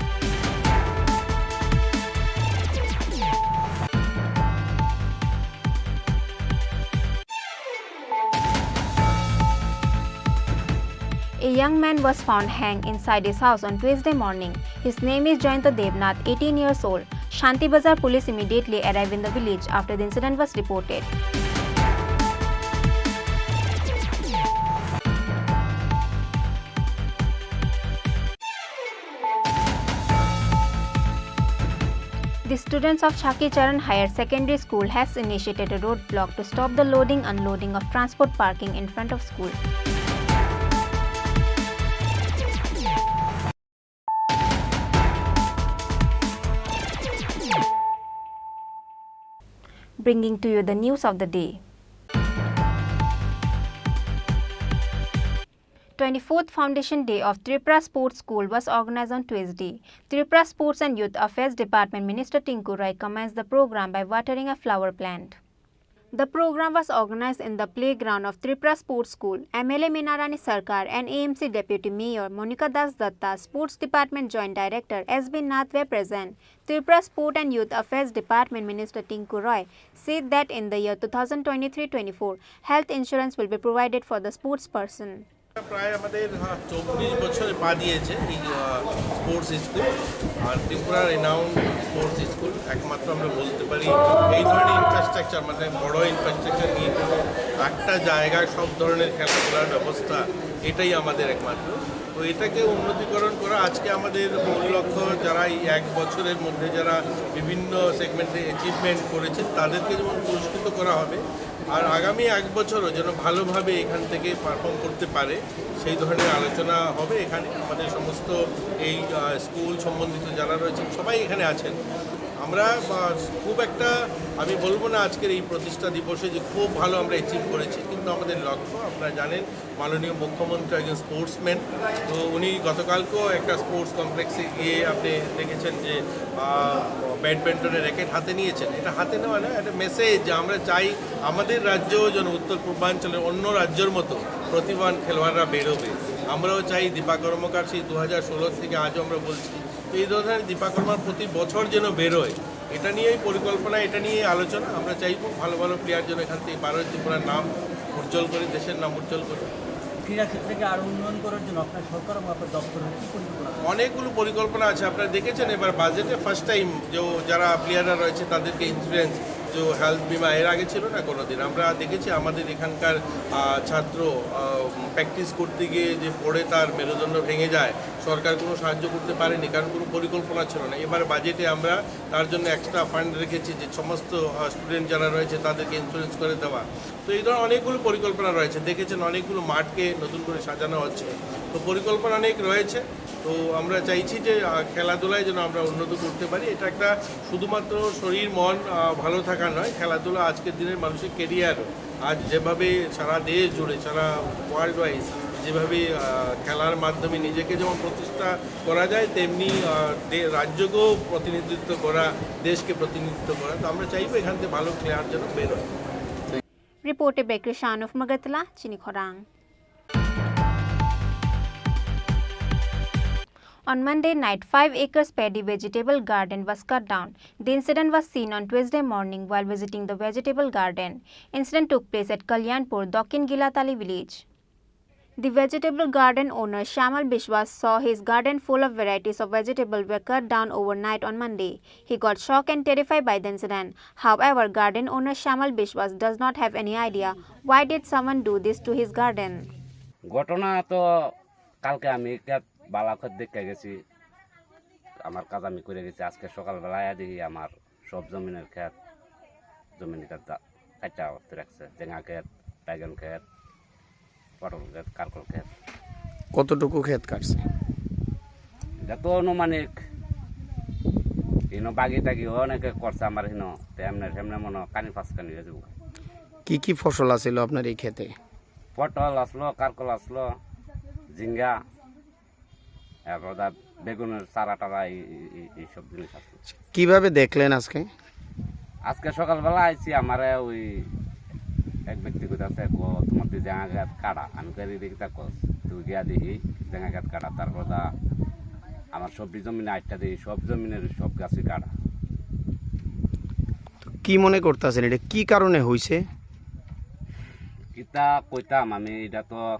A young man was found hanged inside his house on Tuesday morning. His name is Jayanta Devnath, eighteen years old. Shanti Bazar police immediately arrived in the village after the incident was reported. The students of Chaki Charan Higher Secondary School has initiated a roadblock to stop the loading unloading of transport parking in front of school. Bringing to you the news of the day. Twenty-fourth Foundation Day of Tripura Sports School was organized on Tuesday. Tripura Sports and Youth Affairs Department Minister Tinku Roy commenced the program by watering a flower plant. The program was organized in the playground of Tripura Sports School. M L A Meena Rani Sarkar and A M C Deputy Mayor Monika Das Datta, Sports Department Joint Director S B Nath were present. Tripura Sport and Youth Affairs Department Minister Tinku Roy said that in the year two thousand twenty-three twenty-four, health insurance will be provided for the sports person. প্রায় আমাদের, আহ, চব্বিশ বছরে পা দিয়েছে এই, আহ, sports school, আর Tripura renowned sports school. একমাত্র আমরা বলতে পারি এই ধরনের ইনফ্রাস্ট্রাকচার, মানে বড় ইনফ্রাস্ট্রাকচার নিয়ে কোনো একটা জায়গায় সব ধরনের খেলাধুলার ব্যবস্থা, এটাই আমাদের একমাত্র। তো এটাকে উন্নতিকরণ করা আজকে আমাদের মূল লক্ষ্য। যারা এই এক বছরের মধ্যে যারা বিভিন্ন সেগমেন্টে অ্যাচিভমেন্ট করেছেন, তাদেরকে যেমন পুরস্কৃত করা হবে, আর আগামী এক বছরও যেন ভালোভাবে এখান থেকে পারফর্ম করতে পারে, সেই ধরনের আলোচনা হবে এখানে। আমাদের সমস্ত এই, আহ, স্কুল সম্বন্ধিত যারা রয়েছেন, সবাই এখানে আছেন। আমরা, আহ, খুব একটা, আমি বলবো না আজকের এই প্রতিষ্ঠা দিবসে যে খুব ভালো আমরা অ্যাচিভ করেছি, কিন্তু আমাদের লক্ষ্য, আপনারা জানেন, মাননীয় মুখ্যমন্ত্রী একজন স্পোর্টসম্যান, তো উনি গতকালকেও একটা স্পোর্টস কমপ্লেক্সে গিয়ে আপনি দেখেছেন যে, আহ, ব্যাডমিন্টনের র্যাকেট হাতে নিয়েছেন। এটা হাতে নেওয়া না, একটা মেসেজ যে আমরা চাই আমাদের রাজ্য যেন উত্তর পূর্বাঞ্চলের অন্য রাজ্যের মতো প্রতিভাবান খেলোয়াড়রা বেরোবে। আমরাও চাই দীপা কর্মকার সেই দু হাজার ষোলো থেকে আজও আমরা বলছি, তো এই ধরনের দীপা কর্মার প্রতি বছর যেন বেরোয়, এটা নিয়েই পরিকল্পনা, এটা নিয়েই আলোচনা। আমরা চাইবো ভালো ভালো প্লেয়ার যেন এখান থেকে বার হয়, ত্রিপুরার নাম উজ্জ্বল করে, দেশের নাম উজ্জ্বল করে। ক্রীড়া ক্ষেত্রকে আরো উন্নয়ন করার জন্য আপনার সরকার এবং আপনার দপ্তরের কি পরিকল্পনা আছে? অনেকগুলো পরিকল্পনা আছে। আপনারা দেখেছেন এবার বাজেটে ফার্স্ট টাইম যে যারা প্লেয়াররা রয়েছে তাদেরকে ইন্স্যুরেন্স, যে হেলথ বিমা, এর আগে ছিল না কোনোদিন। আমরা দেখেছি আমাদের এখানকার, আহ, ছাত্র, আহ, প্র্যাকটিস করতে গিয়ে যে পড়ে তার মেরুদণ্ড ভেঙে যায়, সরকার কোনো সাহায্য করতে পারেনি, কারণ কোনো পরিকল্পনা ছিল না। এবার বাজেটে আমরা তার জন্য এক্সট্রা ফান্ড রেখেছি, যে সমস্ত, আহ, স্টুডেন্ট যারা রয়েছে তাদেরকে ইন্স্যুরেন্স করে দেওয়া। তো এই ধরনের অনেকগুলো পরিকল্পনা রয়েছে। দেখেছেন অনেকগুলো মাঠকে নতুন করে সাজানো হচ্ছে। তো পরিকল্পনা অনেক রয়েছে। তো আমরা চাইছি যে, আহ, খেলাধুলায় যেন আমরা উন্নত করতে পারি। এটা একটা শুধুমাত্র শরীর মন, আহ, ভালো থাকা নয়, খেলাধুলা আজকের দিনের মানুষের ক্যারিয়ার। আজ যেভাবে সারা দেশ জুড়ে, সারা ওয়ার্ল্ড ওয়াইজ যেভাবে, আহ, খেলার মাধ্যমে নিজেকে যেমন প্রতিষ্ঠা করা যায়, তেমনি, আহ, দে-, রাজ্যকেও প্রতিনিধিত্ব করা, দেশকে প্রতিনিধিত্ব করা। তো আমরা চাইবো এখান থেকে ভালো প্লেয়ার যেন বেরোয়। Reported by Krishan of Magatla, Chini Khorang. On Monday night, five acres paddy vegetable garden was cut down. The incident was seen on Tuesday morning while visiting the vegetable garden. Incident took place at Kalyanpur, Dokin Gilatali village. The vegetable garden owner Shamal Biswas saw his garden full of varieties of vegetable were cut down overnight on Monday. He got shocked and terrified by the incident. However, garden owner Shamal Biswas does not have any idea why did someone do this to his garden. ঘটনা তো কালকে আমি একটা বালা ক্ষেত দেখতে গেছি, আমার কাজ আমি করে গেছি। আজকে সকালবেলা আয়া দেখি আমার সব জমিনের ক্ষেত, জমিন ক্ষেত কাটা রাখছে, জেঙ্গা ক্ষেত, বাইগন ক্ষেত, পটল ক্ষেত, কারকল ক্ষেত। কতটুকু ক্ষেত কাটছে? এটা তো অনুমানিক, ইনো বাগি টাগি অনেকে করছে আমার হিনো, তো এমনে সেমনে মনে হয় কানি পাঁচ কানি হয়ে যাবো। কি কি ফসল আছিল আপনার এই ক্ষেতে? পটল আসলো, কারকল আসলো, ঝিঙ্গা, এরপর দা বেগুনের চারা টারা, এই, এই, এই, এইসব জিনিস আছে। কিভাবে দেখলেন আজকে? আজকে সকালবেলা আইছি, আমারে ওই এক ব্যক্তি কথা আছে, "কো, তোমার তো জায়গা গাছ কাটা।" আমি কই, "রে, কিতা কস?" তুই গিয়া দেখি জায়গা গাছ কাটা। তারপর দা আমার সবজি জমিনে আটটা দেখি, সব জমিনের সব গাছই কাটা। তো কি মনে করতেছেন, এটা কি কারণে হইছে? কিতা কইতাম আমি, এটা তো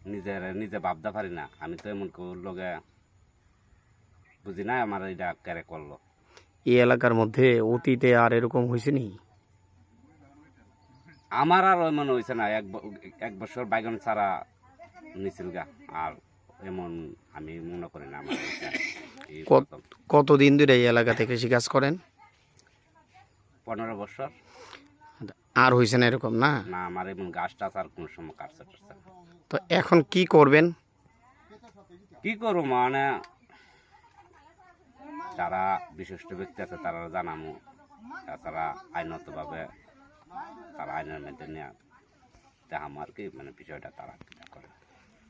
নিজের, নিজে ভাবতে পারি না। আমি তো এমন কেউ লগে বুঝি না আমার এটা কেরে করলো। এই এলাকার মধ্যে অতীতে আর এরকম হয়েছে নি? আমার আর ওই মনে হইছে না, এক ব-, এক বছর বাইগন ছাড়া নিছিল গা, আর এমন আমি মনে করি না আমার এটা। এই কত-, প্রথম। কতদিন ধরে এই এলাকাতে কৃষি কাজ করেন? পনেরো বছর। আর হইছে না এরকম না? না, আমার এমন গাছ টাছ আর কোনো সময় কাটছে টাটছে না। তো এখন কি করবেন? কি করবো মানে, যারা বিশিষ্ট ব্যক্তি আছে তারা জানামু, তাছাড়া আইনগতভাবে তারা আইনের মধ্যে নিয়ে দেখামু আর কি, মানে বিষয়টা তারা কিতা করে।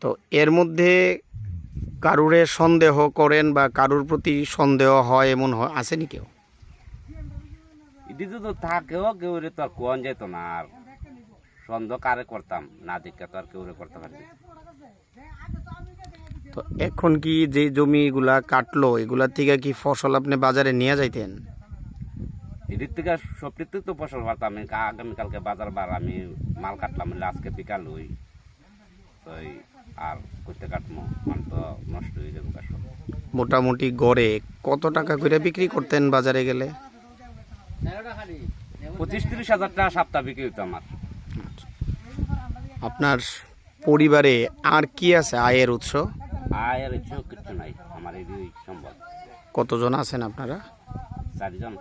তো এর মধ্যে কারুরে সন্দেহ করেন বা কারুর প্রতি সন্দেহ হয় এমন হ-, আছে নি কেউ? এটি যদি থাকেও কেউ রে তো আর কোন যেত না, আর সন্দেহ কারে করতাম, না দেখে তো আর কেউ রে করতে পারি না। তো এখন কি যে জমিগুলা কাটলো, এগুলা থেকে কি ফসল আপনি বাজারে নিয়ে যাইতেন? এদিক থেকে সবটিতে তো ফসল পারতাম, আমি কা-, আগামীকালকে বাজার বার, আমি মাল কাটলাম, বলে আজকে বিকাল হই, তো এই আর করতে কাটবো, মানে তো নষ্ট হয়ে যাবে সব। মোটামুটি গড়ে কত টাকা করে বিক্রি করতেন বাজারে গেলে? পঁচিশ তিরিশ হাজার টাকা সপ্তাহ বিক্রি হতো আমার। আপনার পরিবারে আর কি আছে আয়ের উৎস? আয়ের উৎস কিচ্ছু নাই, আমার এই দুই সম্বল। কতজন আছেন আপনারা? চারজন।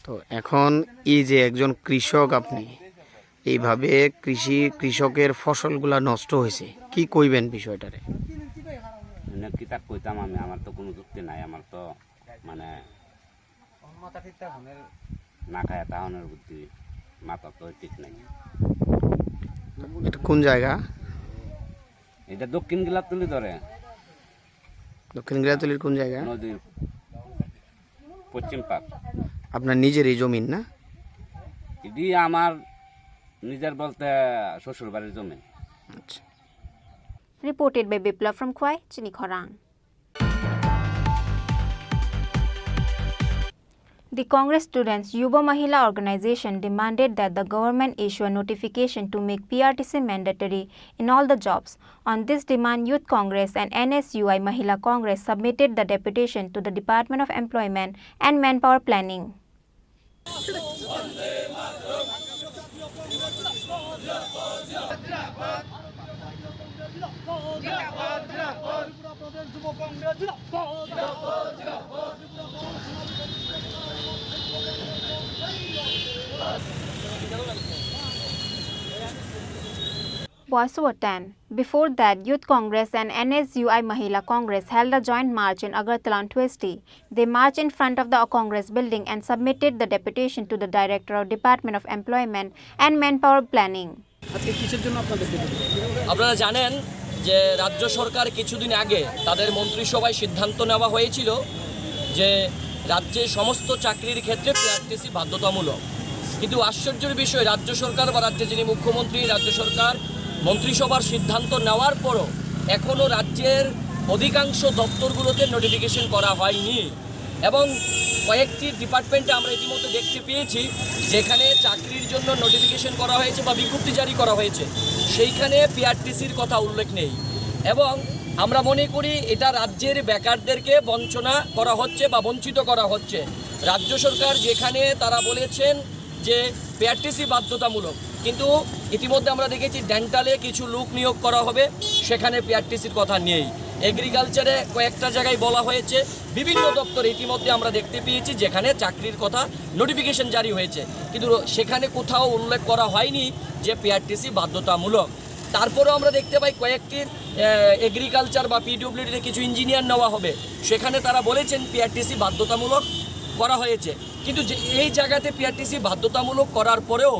তো এখন এই যে একজন কৃষক আপনি, এইভাবে কৃষি, কৃষকের ফসলগুলা নষ্ট হয়েছে, কি কইবেন বিষয়টারে? মানে কিতা কইতাম আমি, আমার তো কোনো যুক্তি নাই, আমার তো মানে না খায় তাহনের বুদ্ধি, মাথা তো ঠিক নাই। এটা কোন জায়গা? এটা দক্ষিণ গিলাতলি ধরে। দক্ষিণ গিলাতলির কোন জায়গা? নদীর পশ্চিম পার। আপনার নিজের এই জমিন না? এটি আমার নিজের বলতে শ্বশুর বাড়ির জমিন। আচ্ছা। Reported by Biplab from Khwai, Chini Khorang. The Congress Students Yuva Mahila Organization demanded that the government issue a notification to make P R T C mandatory in all the jobs. On this demand, Youth Congress and N S U I Mahila Congress submitted the deputation to the Department of Employment and Manpower Planning. Voice over ten. Before that, Youth Congress and N S U I Mahila Congress held a joint march in Agartala on Tuesday. They marched in front of the Congress building and submitted the deputation to the Director of Department of Employment and Manpower Planning. আজকে কিসের জন্য আপনাদের ডেপুটেশন? আপনারা জানেন যে রাজ্য সরকার কিছুদিন আগে তাদের মন্ত্রিসভায় সিদ্ধান্ত নেওয়া হয়েছিল যে রাজ্যে সমস্ত চাকরির ক্ষেত্রে পিআরটিসি বাধ্যতামূলক। কিন্তু আশ্চর্যের বিষয়, রাজ্য সরকার বা রাজ্যের যিনি মুখ্যমন্ত্রী, রাজ্য সরকার মন্ত্রিসভার সিদ্ধান্ত নেওয়ার পরও এখনও রাজ্যের অধিকাংশ দপ্তরগুলোতে নোটিফিকেশন করা হয়নি। এবং কয়েকটি ডিপার্টমেন্টে আমরা ইতিমধ্যে দেখতে পেয়েছি যেখানে চাকরির জন্য নোটিফিকেশন করা হয়েছে বা বিজ্ঞপ্তি জারি করা হয়েছে, সেইখানে পিআরটিসির কথা উল্লেখ নেই। এবং আমরা মনে করি এটা রাজ্যের বেকারদেরকে বঞ্চনা করা হচ্ছে বা বঞ্চিত করা হচ্ছে। রাজ্য সরকার যেখানে তারা বলেছেন যে পিআরটিসি বাধ্যতামূলক, কিন্তু ইতিমধ্যে আমরা দেখেছি ডেন্টালে কিছু লোক নিয়োগ করা হবে, সেখানে পিআরটিসির কথা নেই। এগ্রিকালচারে কয়েকটা জায়গায় বলা হয়েছে, বিভিন্ন দপ্তরে ইতিমধ্যে আমরা দেখতে পেয়েছি যেখানে চাকরির কথা নোটিফিকেশন জারি হয়েছে, কিন্তু র-, সেখানে কোথাও উল্লেখ করা হয়নি যে পিআরটিসি বাধ্যতামূলক। তারপরেও আমরা দেখতে পাই কয়েকটি, আহ, এগ্রিকালচার বা পিডব্লিউডিতে কিছু ইঞ্জিনিয়ার নেওয়া হবে, সেখানে তারা বলেছেন পিআরটিসি বাধ্যতামূলক করা হয়েছে। কিন্তু যে এই জায়গাতে পিআরটিসি বাধ্যতামূলক করার পরেও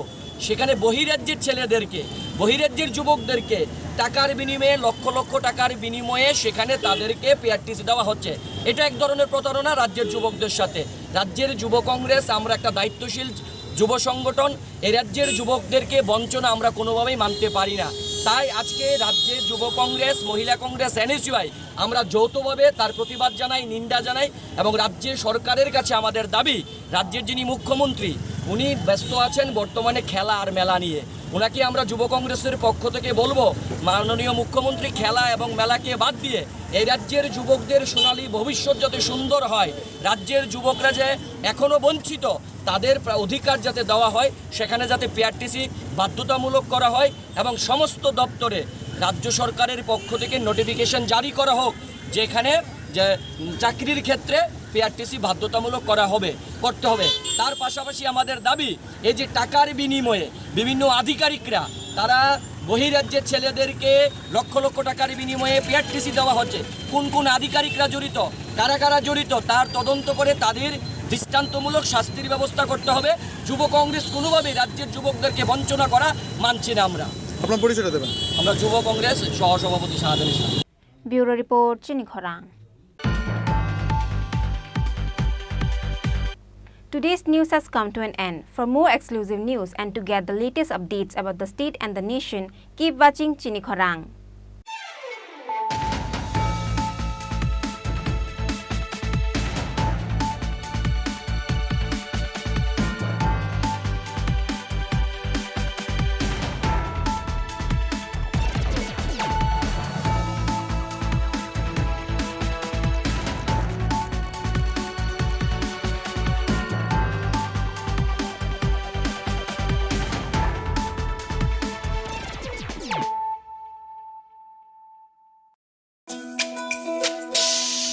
সেখানে বহিরাজ্যের ছেলেদেরকে, বহিরাজ্যের যুবকদেরকে টাকার বিনিময়ে, লক্ষ লক্ষ টাকার বিনিময়ে সেখানে তাদেরকে পিআরটিসি দেওয়া হচ্ছে। এটা এক ধরনের প্রতারণা রাজ্যের যুবকদের সাথে। রাজ্যের যুব কংগ্রেস, আমরা একটা দায়িত্বশীল যুব সংগঠন, এই রাজ্যের যুবকদেরকে বঞ্চনা আমরা কোনোভাবেই মানতে পারি না। তাই আজকে রাজ্যের যুব কংগ্রেস, মহিলা কংগ্রেস, এনএসইউআই আমরা যৌথভাবে তার প্রতিবাদ জানাই, নিন্দা জানাই এবং রাজ্যের সরকারের কাছে আমাদের দাবি, রাজ্যের যিনি মুখ্যমন্ত্রী, উনি ব্যস্ত আছেন বর্তমানে খেলা আর মেলা নিয়ে। ওনাকে আমরা যুব কংগ্রেসের পক্ষ থেকে বলবো, মাননীয় মুখ্যমন্ত্রী খেলা এবং মেলাকে বাদ দিয়ে এই রাজ্যের যুবকদের সোনালী ভবিষ্যৎ যাতে সুন্দর হয়, রাজ্যের যুবকরা যে এখনো বঞ্চিত, তাদের প্রা-, অধিকার যাতে দেওয়া হয়, সেখানে যাতে পিআরটিসি বাধ্যতামূলক করা হয় এবং সমস্ত দপ্তরে রাজ্য সরকারের পক্ষ থেকে নোটিফিকেশন জারি করা হোক, যেখানে যে, উম, চাকরির ক্ষেত্রে পিআরটিসি বাধ্যতামূলক করা হবে, করতে হবে। তার পাশাপাশি আমাদের দাবি, এই যে টাকার বিনিময়ে বিভিন্ন আধিকারিকরা, তারা বহিরাজ্যের ছেলেদেরকে লক্ষ লক্ষ টাকার বিনিময়ে পিআরটিসি দেওয়া হচ্ছে। কোন কোন আধিকারিকরা জড়িত, কারা কারা জড়িত, তার তদন্ত করে তাদের দৃষ্টান্তমূলক শাস্তির ব্যবস্থা করতে হবে। যুব কংগ্রেস কোনোভাবেই রাজ্যের যুবকদেরকে বঞ্চনা করা মানছি না আমরা। আপনার পরিচয়টা দেবেন। আমরা যুব কংগ্রেস সহ সভাপতি শাহজাহান ইসলাম। Bureau report, Chini Khorang. Today's news has come to an end. For more exclusive news and to get the latest updates about the state and the nation, keep watching Chini Khorang.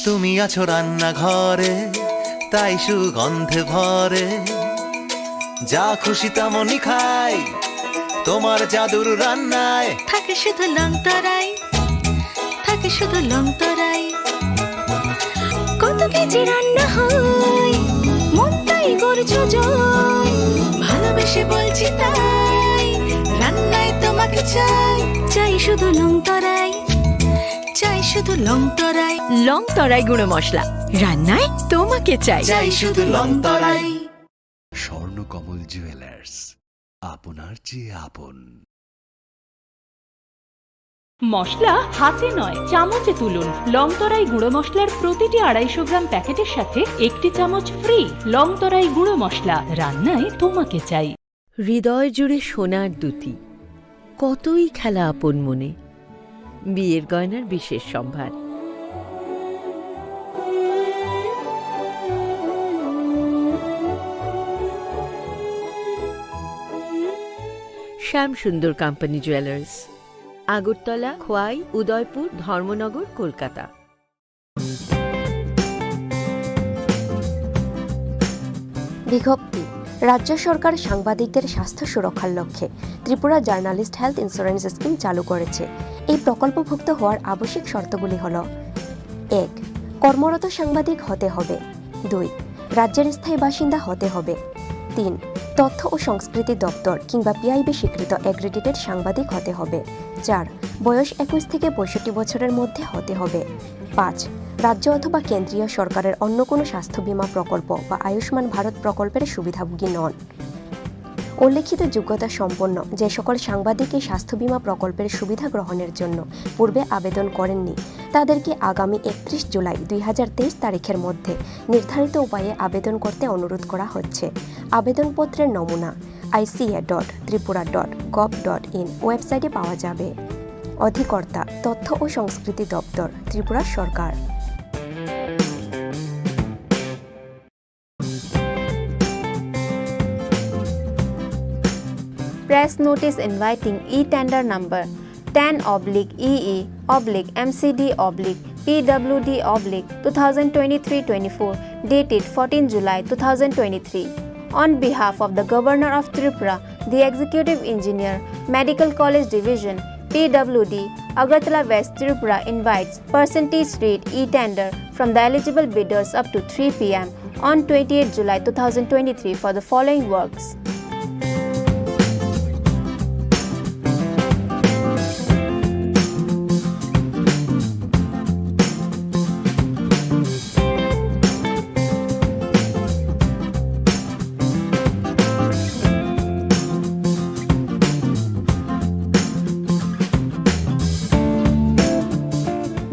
তুমি আছো রান্নাঘরে, তাই সুগন্ধে ভরে। যা খুশি তেমনই খাই, তোমার জাদুর রান্নায়। থাকে শুধু লং তরাই, থাকে শুধু লং তরাই। কত কেজি রান্না হয়, মনটাই করছো জয়। ভালোবেসে বলছি তাই, রান্নায় তোমাকে চাই, চাই শুধু লং তরাই। চাই শুধু লং তরাই। লং তরাই গুঁড়ো মশলা, রান্নায় তোমাকে চাই। চাই শুধু লং তরাই। স্বর্ণকমল জুয়েলার্স, আপনার চেয়ে আপন। মশলা হাতে নয়, চামচে তুলুন। লংতরাই গুঁড়ো মশলার প্রতিটি আড়াইশো গ্রাম প্যাকেটের সাথে একটি চামচ ফ্রি। লংতরাই গুঁড়ো মশলা, রান্নায় তোমাকে চাই। হৃদয় জুড়ে সোনার দ্যুতি, কতই খেলা আপন মনে। বিয়ের গয়নার বিশেষ সম্ভার। শ্যাম সুন্দর কোম্পানি জুয়েলার্স, আগরতলা, খোয়াই, উদয়পুর, ধর্মনগর, কলকাতা। বিজ্ঞপ্তি, রাজ্য সরকার সাংবাদিকদের স্বাস্থ্য সুরক্ষার লক্ষ্যে Tripura journalist health insurance scheme চালু করেছে। এই প্রকল্পভুক্ত হওয়ার আবশ্যিক শর্তগুলি হল, এক, কর্মরত সাংবাদিক হতে হবে। দুই, রাজ্যের স্থায়ী বাসিন্দা হতে হবে। তিন, তথ্য ও সংস্কৃতি দপ্তর কিংবা পিআইবি স্বীকৃত অ্যাক্রিডিটেড সাংবাদিক হতে হবে। চার, বয়স একুশ থেকে পঁয়ষট্টি বছরের মধ্যে হতে হবে। পাঁচ, রাজ্য অথবা কেন্দ্রীয় সরকারের অন্য কোনো স্বাস্থ্য বীমা প্রকল্প বা আয়ুষ্মান ভারত প্রকল্পের সুবিধাভোগী নন। উল্লেখিত যোগ্যতা সম্পন্ন যে সকল সাংবাদিক এই স্বাস্থ্য বীমা প্রকল্পের সুবিধা গ্রহণের জন্য পূর্বে আবেদন করেননি, তাদেরকে আগামী একত্রিশ জুলাই দুই হাজার তেইশ তারিখের মধ্যে নির্ধারিত উপায়ে আবেদন করতে অনুরোধ করা হচ্ছে। আবেদনপত্রের নমুনা আইসিএ ডট Tripura dot gov dot in ওয়েবসাইটে পাওয়া যাবে। অধিকর্তা, তথ্য ও সংস্কৃতি দপ্তর, ত্রিপুরা সরকার। Press notice inviting e-tender number ten oblique E E oblique M C D oblique P W D oblique two thousand twenty-three twenty-four, dated fourteen July two thousand twenty-three. On behalf of the Governor of Tripura, the Executive Engineer, Medical College Division, P W D, Agartala West Tripura invites percentage rate e-tender from the eligible bidders up to three P M on twenty-eighth July two thousand twenty-three for the following works.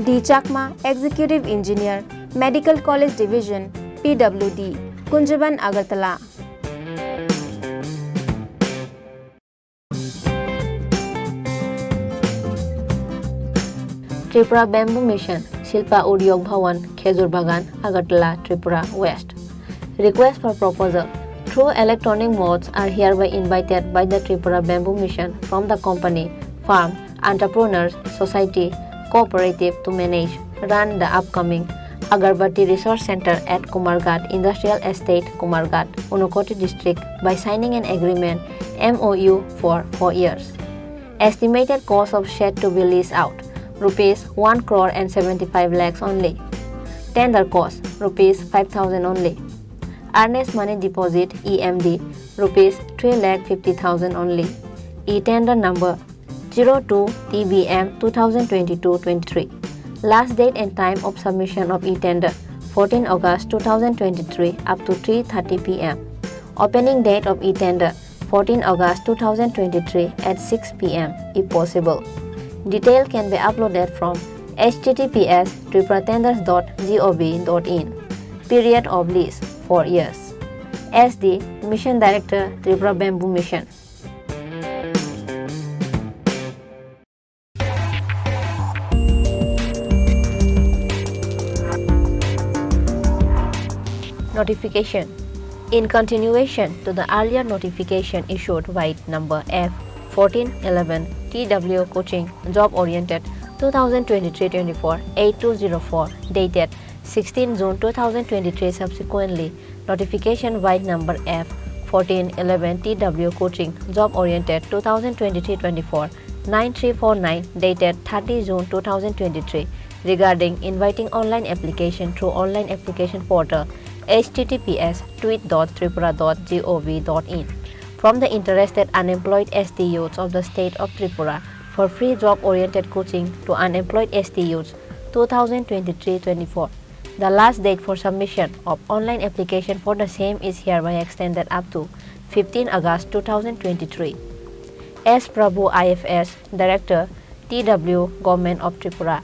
D Chakma, Executive Engineer, Medical College Division, P W D, Kunjaban, Agartala. Tripura Bamboo Mission, Shilpa Udyog Bhawan, Khejur Bagan, Agartala, Tripura West. Request for proposal through electronic modes are hereby invited by the Tripura Bamboo Mission from the company, firm, entrepreneurs, society, cooperative to manage, run the upcoming Agarbatti Resource Center at Kumarghat Industrial Estate, Kumarghat, Unakoti District by signing an agreement, M O U, for four years. Estimated cost of shed to be leased out, rupees one crore and seventy-five lakhs only. Tender cost, rupees five thousand only. Earnest money deposit, E M D, rupees three lakh fifty thousand only. E-tender number zero two T B M two thousand twenty-two twenty-three. Last date and time of submission of e-tender, fourteen August two thousand twenty-three up to three thirty P M. Opening date of e-tender, fourteen August two thousand twenty-three at six P M if possible. Detail can be uploaded from H T T P S tripura tenders dot gov dot in. Period of lease, four years. S D, Mission Director, Tripura Bamboo Mission. Notification. In continuation to the earlier notification issued by number F fourteen eleven T W Coaching Job Oriented two thousand twenty-three twenty-four eight two zero four, dated sixteen June two thousand twenty-three, subsequently notification by number F fourteen eleven T W Coaching Job Oriented two thousand twenty-three twenty-four nine three four nine, dated thirty June two thousand twenty-three, regarding inviting online application through online application portal H T T P S tweet dot tripura dot gov dot in from the interested unemployed S T youths of the state of Tripura for free job-oriented coaching to unemployed S T youths two thousand twenty-three twenty-four. The last date for submission of online application for the same is hereby extended up to fifteen August two thousand twenty-three. S Prabhu, I F S, Director, T W, Government of Tripura.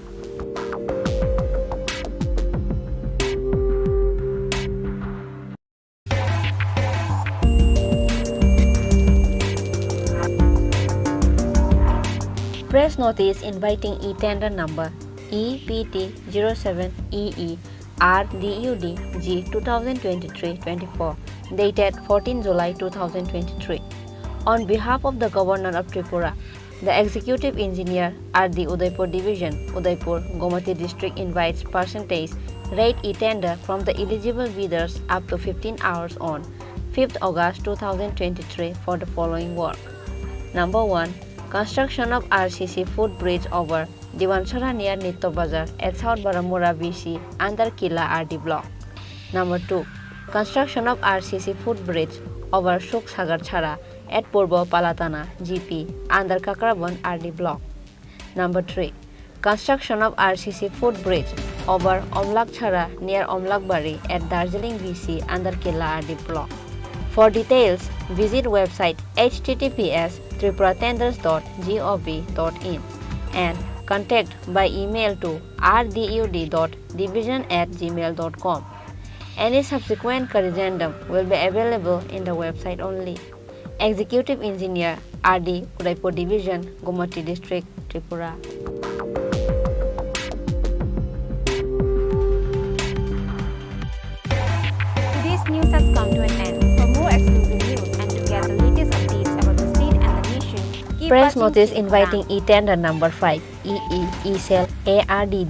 Press notice inviting e-tender number E P T zero seven E E R D U D G two thousand twenty-three twenty-four, dated fourteen July two thousand twenty-three. On behalf of the Governor of Tripura, the Executive Engineer, R D Udaipur Division, Udaipur, Gomati District invites percentage rate e-tender from the eligible bidders up to fifteen hours on fifth August two thousand twenty-three for the following work. Number one, construction of R C C footbridge over Diwanchara near Nitto Bazar at South Baramura V C under Kila R D block. Number two, construction of R C C footbridge over Suksagar Chhara at Purbo Palatana G P under Kakrabon R D block. Number three, construction of R C C footbridge over Omlak Chhara near Omlakbari at Darjeeling V C under Kila R D block. For details, visit website H T T P S tripura tenders dot gov dot in and contact by email to R D U D dot division at gmail dot com. Any subsequent corrigendum will be available in the website only. Executive Engineer, R D, Udaipur Division, Gomati District, Tripura. Today's news has come to an end. For more exclusive news and to get the latest updates about the state and the nation, keep Press watching notice Tripura. Inviting e-tender number five, E E, E-Cell, A R D